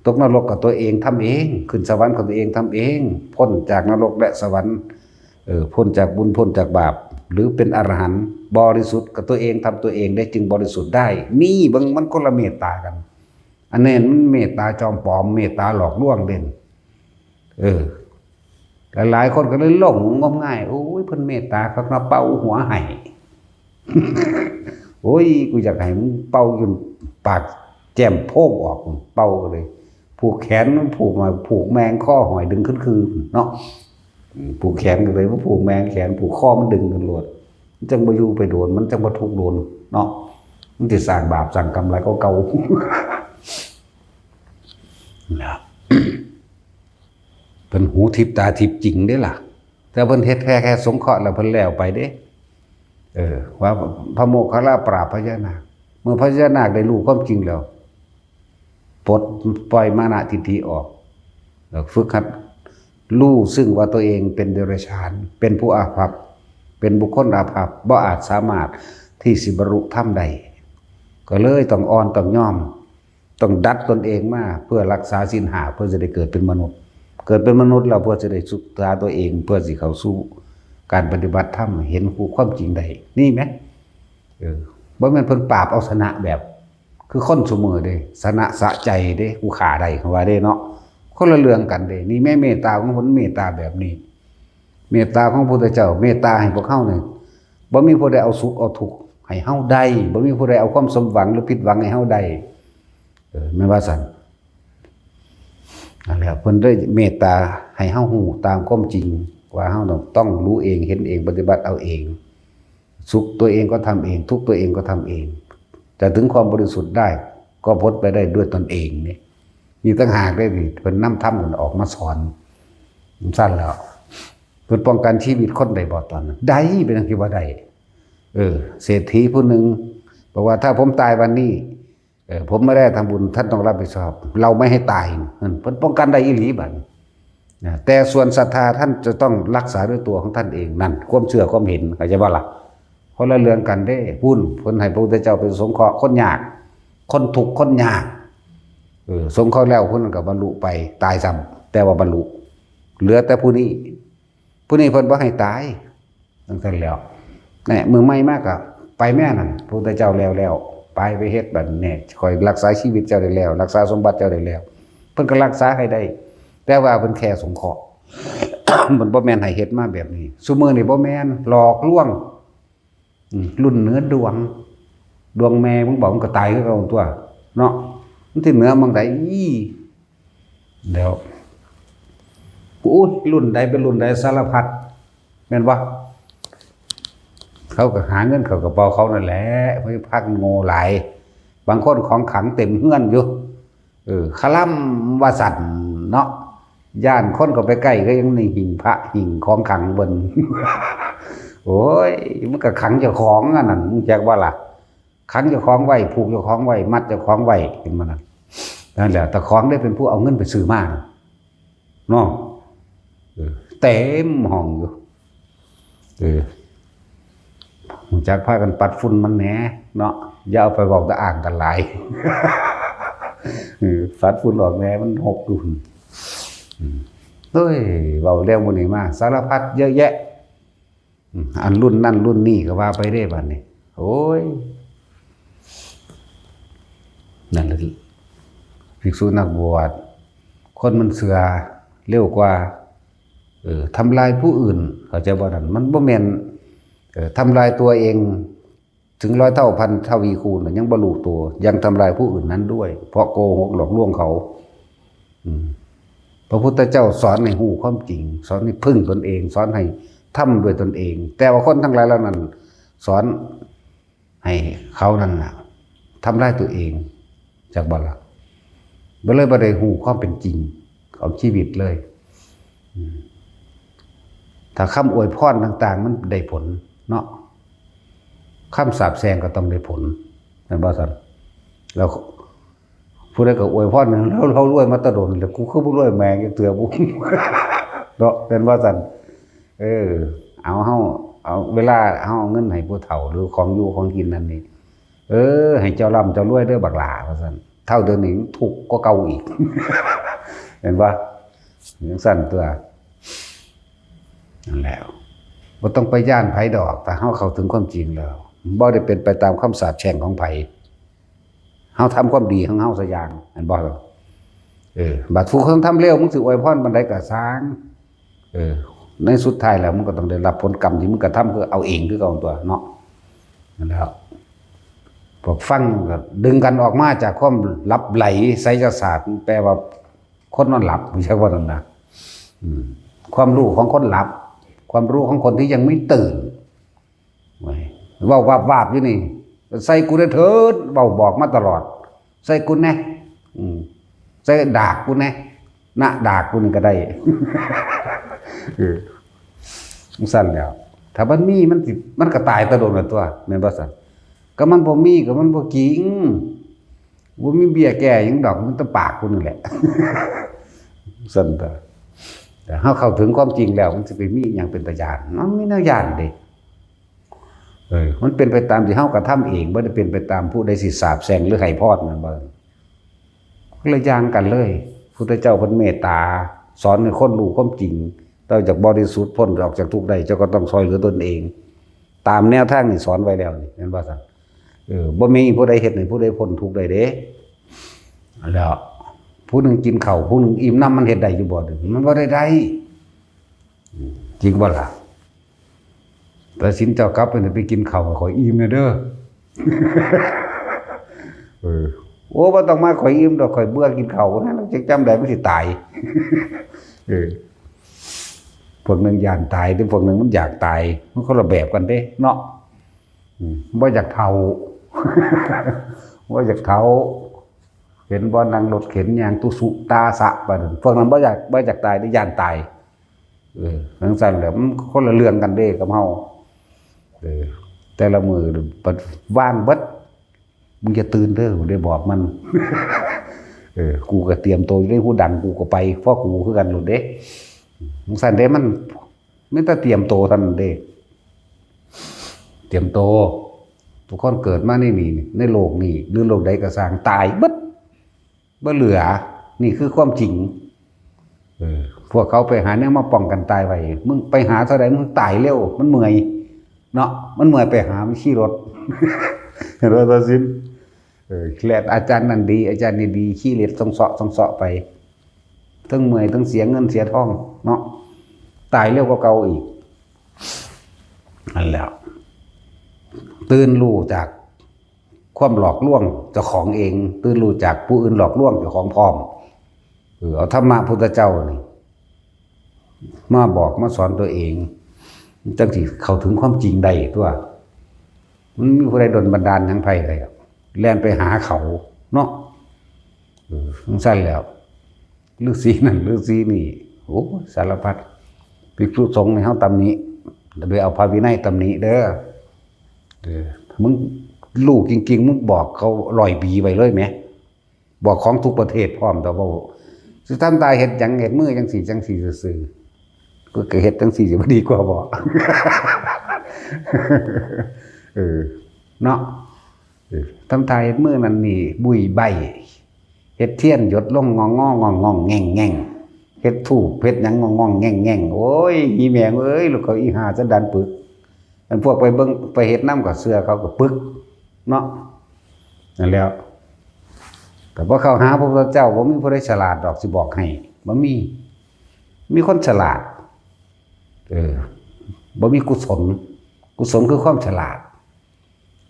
ตกนรกก็ตัวเองทำเอง ขึ้นสวรรค์ก็ตัวเองทำเอง พ้นจากนรกและสวรรค์ เออ พ้นจากบุญ พ้นจากบาป หรือเป็นอรหันต์บริสุทธิ์ก็ตัวเองทำตัวเองได้จึงบริสุทธิ์ได้ นี่เบิ่งมันคนละเมตตากัน อันนี้มันเมตตาจอมปลอม เมตตาหลอกลวงเด่น เออ หลายๆคนก็เลยหลงงมงาย โอ้ย เพิ่นเมตตาคักเนาะ เป่าหัวให้ โอ้ย กูอยากให้มึงเป่าจนปากแจ่มโพกออก เป่าเลย ผูกแขนมันผูกมา ผูกแมงข้อหอยดึงขึ้นคือเนาะ อืม ผูกแขนกันเลย บ่ผูกแมงแขน ผูกคอมันดึงขึ้นโลด มันจั่งบ่อยู่ไปโดน มันจั่งบ่ทุกข์โดนเนาะ มันสิสร้างบาปสร้างกรรมหลายกว่าเก่า นะ เพิ่นหูทิพย์ตาทิพย์จริงเด้ล่ะ แต่เพิ่นเฮ็ดแค่ แค่สงเคราะห์แล้วเพิ่นแล้วไปเด้ เออ ว่าพระโมคคัลลาปราบพญานาค เมื่อพญานาคได้รู้ความจริงแล้ว ปลดปล่อยมานะทิฏฐิออก แล้วฝึกหัดรู้ซึ่งว่าตัวเองเป็นเดรัจฉาน เป็นผู้อาภัพ เป็นบุคคลอาภัพ บ่อาจสามารถที่สิบรรลุธรรมได้ ก็เลยต้องอ่อนต้องยอม ต้องดัดตนเองมาเพื่อรักษาศีลห้า เพื่อจะได้เกิดเป็นมนุษย์ เกิดเป็นมนุษย์แล้วเพื่อจะได้ศึกษาตัวเอง เพื่อสิเข้าสู่การปฏิบัติธรรม เห็นความจริงได้ นี่ไหม เออ บ่แม่นเพิ่นปราบเอาชนะแบบ คือคนซุมื้อเด้ ชนะสะใจเด้ กูฆ่าได้ เขาว่าเด้เนาะ คนละเรื่องกันเด้ นี่แม่เมตตาของเพิ่นเมตตาแบบนี้ เมตตาของพระพุทธเจ้า เมตตาให้พวกเฮานี่ บ่มีผู้ใดเอาสุขเอาทุกข์ให้เฮาได้ บ่มีผู้ใดเอาความสมหวังหรือผิดหวังให้เฮาได้ เออ แม่นว่าซั่น นั่นแหละ เพิ่นได้เมตตาให้เฮาฮู้ตามความจริง ว่าเฮาต้อง ต้องรู้เอง เห็นเอง ปฏิบัติเอาเอง สุขตัวเองก็ทำเอง ทุกข์ตัวเองก็ทำเอง จะถึงความบริสุทธิ์ได้ ก็พ้นไปได้ด้วยตนเองนี่ นี่ต่างหากเด้นี่ เพิ่นนำธรรมนั่นออกมาสอน มันซั่นแล้ว เพิ่นป้องกันชีวิตคนได้บ่ตอนนั้น ได้ เป็นหยังสิบ่ได้ เออ เศรษฐีผู้หนึ่งบอกว่า ถ้าผมตายวันนี้ เออ ผมไม่ได้ทำบุญ ท่านต้องรับผิดชอบ เราไม่ให้ตาย นั่น เพิ่นป้องกันได้อีหลีบัดนี้ นะ แต่ส่วนศรัทธาท่านจะต้องรักษาด้วยตัวของท่านเอง นั่น ความเชื่อความเห็น เข้าใจบ่ล่ะ คนละเรื่องกันเด้ พุ้น เพิ่นให้พระพุทธเจ้าไปสงเคราะห์คนยาก คนทุกข์คนยาก เออ สงเคราะห์แล้วคนนั้นก็บรรลุไป ตายซ้ำ แต่ว่าบรรลุ เหลือแต่ผู้นี้ ผู้นี้เพิ่นบ่ให้ตาย จั่งซั่นแล้ว แหน่ มื้อใหม่มาก็ไปแม่นั่น พระพุทธเจ้าแล้วแล้ว ไป ไปไปเฮ็ดบัดนี้ ข่อยรักษาชีวิตเจ้าได้แล้ว รักษาสมบัติเจ้าได้แล้ว เพิ่นก็รักษาให้ได้ แต่ว่าเพิ่นแค่สงเคราะห์ มันบ่แม่นให้เฮ็ดมาแบบนี้ ซุมื้อนี้บ่แม่น หลอกลวง อืม รุ่นเหนือดวง ดวงแม่มึงบอกมึงก็ตายคือเก่าตัว เนาะ มันสิเหนือหม่องใด อี้ แล้ว อุ้ย รุ่นใดเป็นรุ่นใด สารพัด แม่นบ่ เขาก็หาเงินเข้ากระเป๋าเขานั่นแหละ เพิ่นพากันโง่หลาย บางคนของขลังเต็มเฮือนอยู่ เออ คะล่ำว่าซั่นเนาะ ย้านคนเข้าไปใกล้ก็ยังในหิ้งพระหิ้งของขลังเพิ่น โอ้ย มันก็ขังเจ้าของอันนั้น มึงจักว่าล่ะ ขังเจ้าของไว้ ผูกเจ้าของไว้ มัดเจ้าของไว้ เห็นบ่นั่น นั่นแหละ แต่ของได้เป็นผู้เอาเงินไปซื้อมา เนาะ เออ เต็มห้องอยู่ เออ รู้จักพากันปัดฝุ่นมันแหน่เนาะ อย่าเอาไปเว้าตะอ่างกันหลาย เออ ปัดฝุ่นออกแหน่ มันหกอยู่ อืม เฮ้ย เว้าแล้วมื้อนี้มา สารพัดเยอะแยะ อืม อันรุ่นนั่นรุ่นนี้ก็ว่าไปเด้บัดนี้ โอ้ย นั่นแหละ ภิกษุนักบวช คนมันเชื่อเร็วกว่า เออ ทำลายผู้อื่น เข้าใจบ่นั่น มันบ่แม่น เออ ทำลายตัวเอง ถึงร้อยเท่าพันทวีคูณน่ะ ยังบ่รู้ตัว ยังทำลายผู้อื่นนั้นด้วย เพราะโกหกหลอกลวงเขา อืม พระพุทธเจ้าสอนให้รู้ความจริง สอนให้พึ่งตนเอง สอนให้ทำด้วยตนเอง แต่ว่าคนทั้งหลายเหล่านั้น สอนให้เขานั่นน่ะ ทำลายตัวเอง จักบ่ล่ะ บ่เลยบ่ได้รู้ความเป็นจริงของชีวิตเลย อืม ถ้าคำอวยพรต่างๆ มันได้ผลเนาะ คำสาปแช่งก็ต้องได้ผล แม่นบ่ซั่น แล้วผู้ใดก็อวยพร เรา เรารวยมาแตะโดน แล้วกูคือบ่รวยแม่งจักเทื่อบุ เนาะ แม่นบ่ซั่น เออ เอา เฮา เอาเวลาเฮาเอาเงินให้ผู้เฒ่า หรือของอยู่ของกินนั่นนี่ เออ ให้เจ้าร่ำเจ้ารวยเด้อบักหล่า ว่าซั่น เฒ่าเดี๋ยวนี้ทุกข์กว่าเก่าอีก เห็นบ่ จั่งซั่นตัว นั่นแหละ บ่ต้องไปย้านไผดอก ถ้าเฮาเข้าถึงความจริงแล้ว บ่ได้เป็นไปตามคำสาปแช่งของไผ เฮาทำความดีของเฮาซะอย่าง แม่นบ่ เออ บัดผู้คนทำเลว มึงสิอวยพรปานใดก็ซ่าง เออ ในสุดท้ายแล้ว มึงก็ต้องได้รับผลกรรมที่มึงกระทำ คือเอาเองคือเก่าตัวเนาะ นั่นแหละ พวกฟังก็ดึงกันออกมาจากความหลับไหลไสยศาสตร์ แปลว่าคนนอนหลับ บ่ใช่ว่านั่นนะ อืม ความรู้ของคนหลับ ความรู้ของคนที่ยังไม่ตื่น เว้ย เว้าวาบๆ อยู่นี่ ใส่กูแหน่เถิด เว้าบอกมาตลอด ใส่กูแหน่ อืม ใส่ดากกูแหน่ หน้าดากกูนี่ก็ได้ เออ จั่งซั่นแหล้ว ถ้ามันมี มันสิ มันก็ตายแตะโดนแล้วตัว แม่นบ่ซั่น ก็มันบ่มี ก็มันบ่จริง บ่มีเบี้ยแก้หยังดอก มันแต่ปากกูนี่แหละ ซั่นตัว แต่เฮาเข้าถึงความจริงแล้ว มันสิไปมีหยังเป็นตาย้าน มันมีแนวย้านเด้ เออ มันเป็นไปตามที่เฮากระทำเอง บ่ได้เป็นไปตามผู้ใดสิสาปแช่งหรือให้พร แม่นบ่ คนละอย่างกันเลย พุทธเจ้าเพิ่นเมตตา สอนให้คนรู้ความจริง เจ้าอยากบริสุทธิ์พ้นออกจากทุกข์ได้ เจ้าก็ต้องช่วยเหลือตนเอง ตามแนวทางนี่สอนไว้แล้วนี่ แม่นบ่ซั่น เออ บ่มีผู้ใดเฮ็ดให้ผู้ใดพ้นทุกข์ได้เด้ แล้ว ผู้หนึ่งกินข้าว ผู้หนึ่งอิ่มนำ มันเฮ็ดได้อยู่บ่ มันบ่ได้ได้ จริงบ่ล่ะ แต่สินเจ้ากลับไปนี่ ไปกินข้าวให้ข้อยอิ่มแหน่เด้อ เออ โอ้ บ่ต้องมา ข้อยอิ่มดอก ข้อยเบื่อกินข้าว ว่างั้น จักจำได้มันสิตาย เออ พวกหนึ่งย้านตาย แต่พวกหนึ่งมันอยากตาย มันคนละแบบกันเด้เนาะ อืม บ่อยากเฒ่า บ่อยากเฒ่า เห็นบ่ นั่งรถเข็นย่างตุสุตาสะไปนั่น พวกนั้นบ่อยาก บ่อยากตายเด้ ย้านตาย เออ จั่งซั่นแหละ มันคนละเรื่องกันเด้กับเฮา เออ แต่ละมื้อบัดว่างเบิด มึงอย่าตื่นเด้อ ได้บอกมัน เออ กูก็เตรียมตัวอยู่ในหูดัง กูก็ไป พอกูคือกันโลดเด้ จั่งซั่นเด้ มัน มีแต่เตรียมตัวเท่านั้นเด้ เตรียมตัว ทุกคนเกิดมาในนี่ ในโลกนี้ หรือโลกใดก็ซ่าง ตายเบิด บ่เหลือ นี่คือความจริง เออ พวกเขาไปหาแนวมาป้องกันตายไว้ มึงไปหาเท่าใด มึงตายเร็ว มันเมื่อย เนาะ มันเมื่อยไปหา มันขี่รถ เห็นบ่ ตาสิน เออ และอาจารย์นั่นดี อาจารย์นี่ดี ขี้เหล็ดส่องเซาะส่องเซาะไป ทั้งเมื่อยทั้งเสียเงินเสียทองเนาะ ตายเร็วกว่าเก่าอีก นั่นแหละ ตื่นรู้จากความหลอกลวงเจ้าของเอง ตื่นรู้จากผู้อื่นหลอกลวงเจ้าของพร้อม เออ เอาธรรมะพุทธเจ้านี่ มาบอกมาสอนตัวเอง จังสิเข้าถึงความจริงได้ตัว มันมีผู้ใดดลบันดาลหยังไผได้หรอก แล่นไปหาเขาเนาะ เออ จังซั่นแล้ว ฤๅษีนั่นฤๅษีนี่ โอ้ สารพัด ภิกษุสงฆ์ในเฮาตำหนิ โดยเอาพระวินัยตำหนิเด้อ เออ มึงรู้จริงๆ มึงบอกเขาร้อยปีไปเลยแหม บอกของทุกประเทศพร้อม แต่ว่าสิทำตาเฮ็ดหยัง เฮ็ดมือจังสี่จังสี่ซื่อๆ ก็เฮ็ดจังสี่จะบ่ดีกว่าบ่ เออ เนาะ เออ ทำตาเฮ็ดมือนั่นนี่บุยใบ เฮ็ดเทียนหยดลงงองๆ งองๆ แง่งๆ เฮ็ดธูปเฮ็ดหยังงองๆ แง่งๆ โอ้ย อีแม่งเอ้ย ลูกเขาอีห่าจะดันปึก อันพวกไปเบิ่งไปเฮ็ดนำก็เชื่อเขาก็ปึกเนาะ นั่นแหล้ว แต่พอเข้าหาพระพุทธเจ้า บ่มีผู้ใดฉลาดดอกสิบอกให้ บ่มี มีคนฉลาด เออ บ่มีกุศล กุศลคือความฉลาด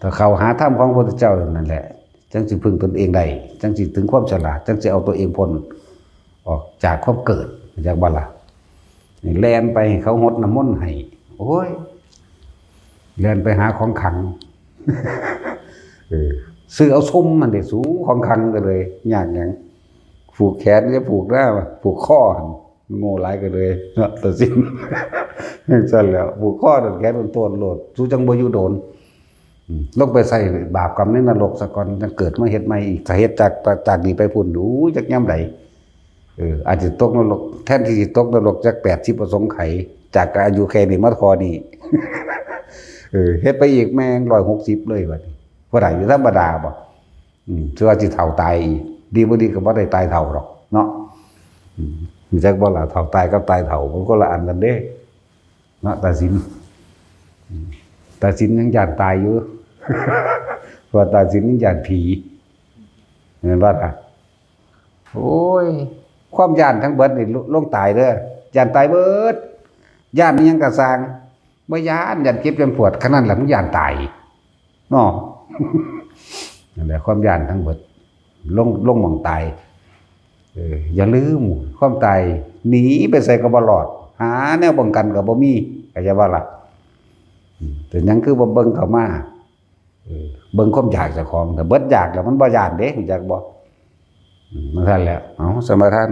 ถ้าเข้าหาธรรมของพระพุทธเจ้านั่นแหละ จังสิพึ่งตนเองได้ จังสิถึงความฉลาด จังสิเอาตัวเองพ้นออกจากความเกิด จักบ่ล่ะ นี่แล่นไปให้เขาหดน้ำมนต์ให้ โอ้ย แล่นไปหาของขลัง เออ ซื้อเอาซุมมันเด้ สูของขลังก็เลย ยากหยัง ผูกแขนจะผูกหน้า ผูกคอหั่น โง่หลายก็เลยเนาะ ตัดสิน จังซั่นแหล้ว ผูกคอตัดแขนโตนๆ โลด สูจังบ่อยู่โดน อืม ลงไปใส่บาปกรรมในนรกซะก่อน จังเกิดมาเฮ็ดใหม่อีก ถ้าเฮ็ดจาก จากนี้ไปพุ้น ดูจักยามใด เออ อาจจะตกนรก แทนที่สิตกนรกจักแปดสิบอสงไขย จากอายุแค่นี้มาเท่านี้ เออ เฮ็ดไปอีกแม่งร้อยหกสิบเลยบัดนี้ บ่ได้อยู่ธรรมดาบ่ อืม ถือว่าสิเฒ่าตายอีก ดีบ่ดีก็บ่ได้ตายเฒ่าดอกเนาะ อืม รู้จักบ่ล่ะ เฒ่าตายกับตายเฒ่า มันคนละอันกันเด้ เนาะ ตาสิน อืม ตาสินยังย้านตายอยู่ เพราะว่าตาสินยังย้านผี แม่นบ่ล่ะ โอ้ย ความย้านทั้งเบิดนี่ล- ลงตายเด้อ ย้านตายเบิด ย้านอิหยังก็ซ่าง บ่ย้าน ย้านเจ็บย้านปวด ขนาดนั้นล่ะ มึงย้านตาย เนาะ นั่นแหละ ความย้านทั้งเบิด ลง- ลงหม่องตาย เออ อย่าลืม ความตาย หนีไปไสก็บ่รอด หาแนวป้องกันก็บ่มี เข้าใจบ่ล่ะ อืม เป็นหยังคือบ่เบิ่งเข้ามา เออ เบิ่งความอยากเจ้าของ ถ้าเบิดอยากแล้วมันบ่ย้านเด้ รู้จักบ่ อืม มันซั่นแหละ เอา สมาทาน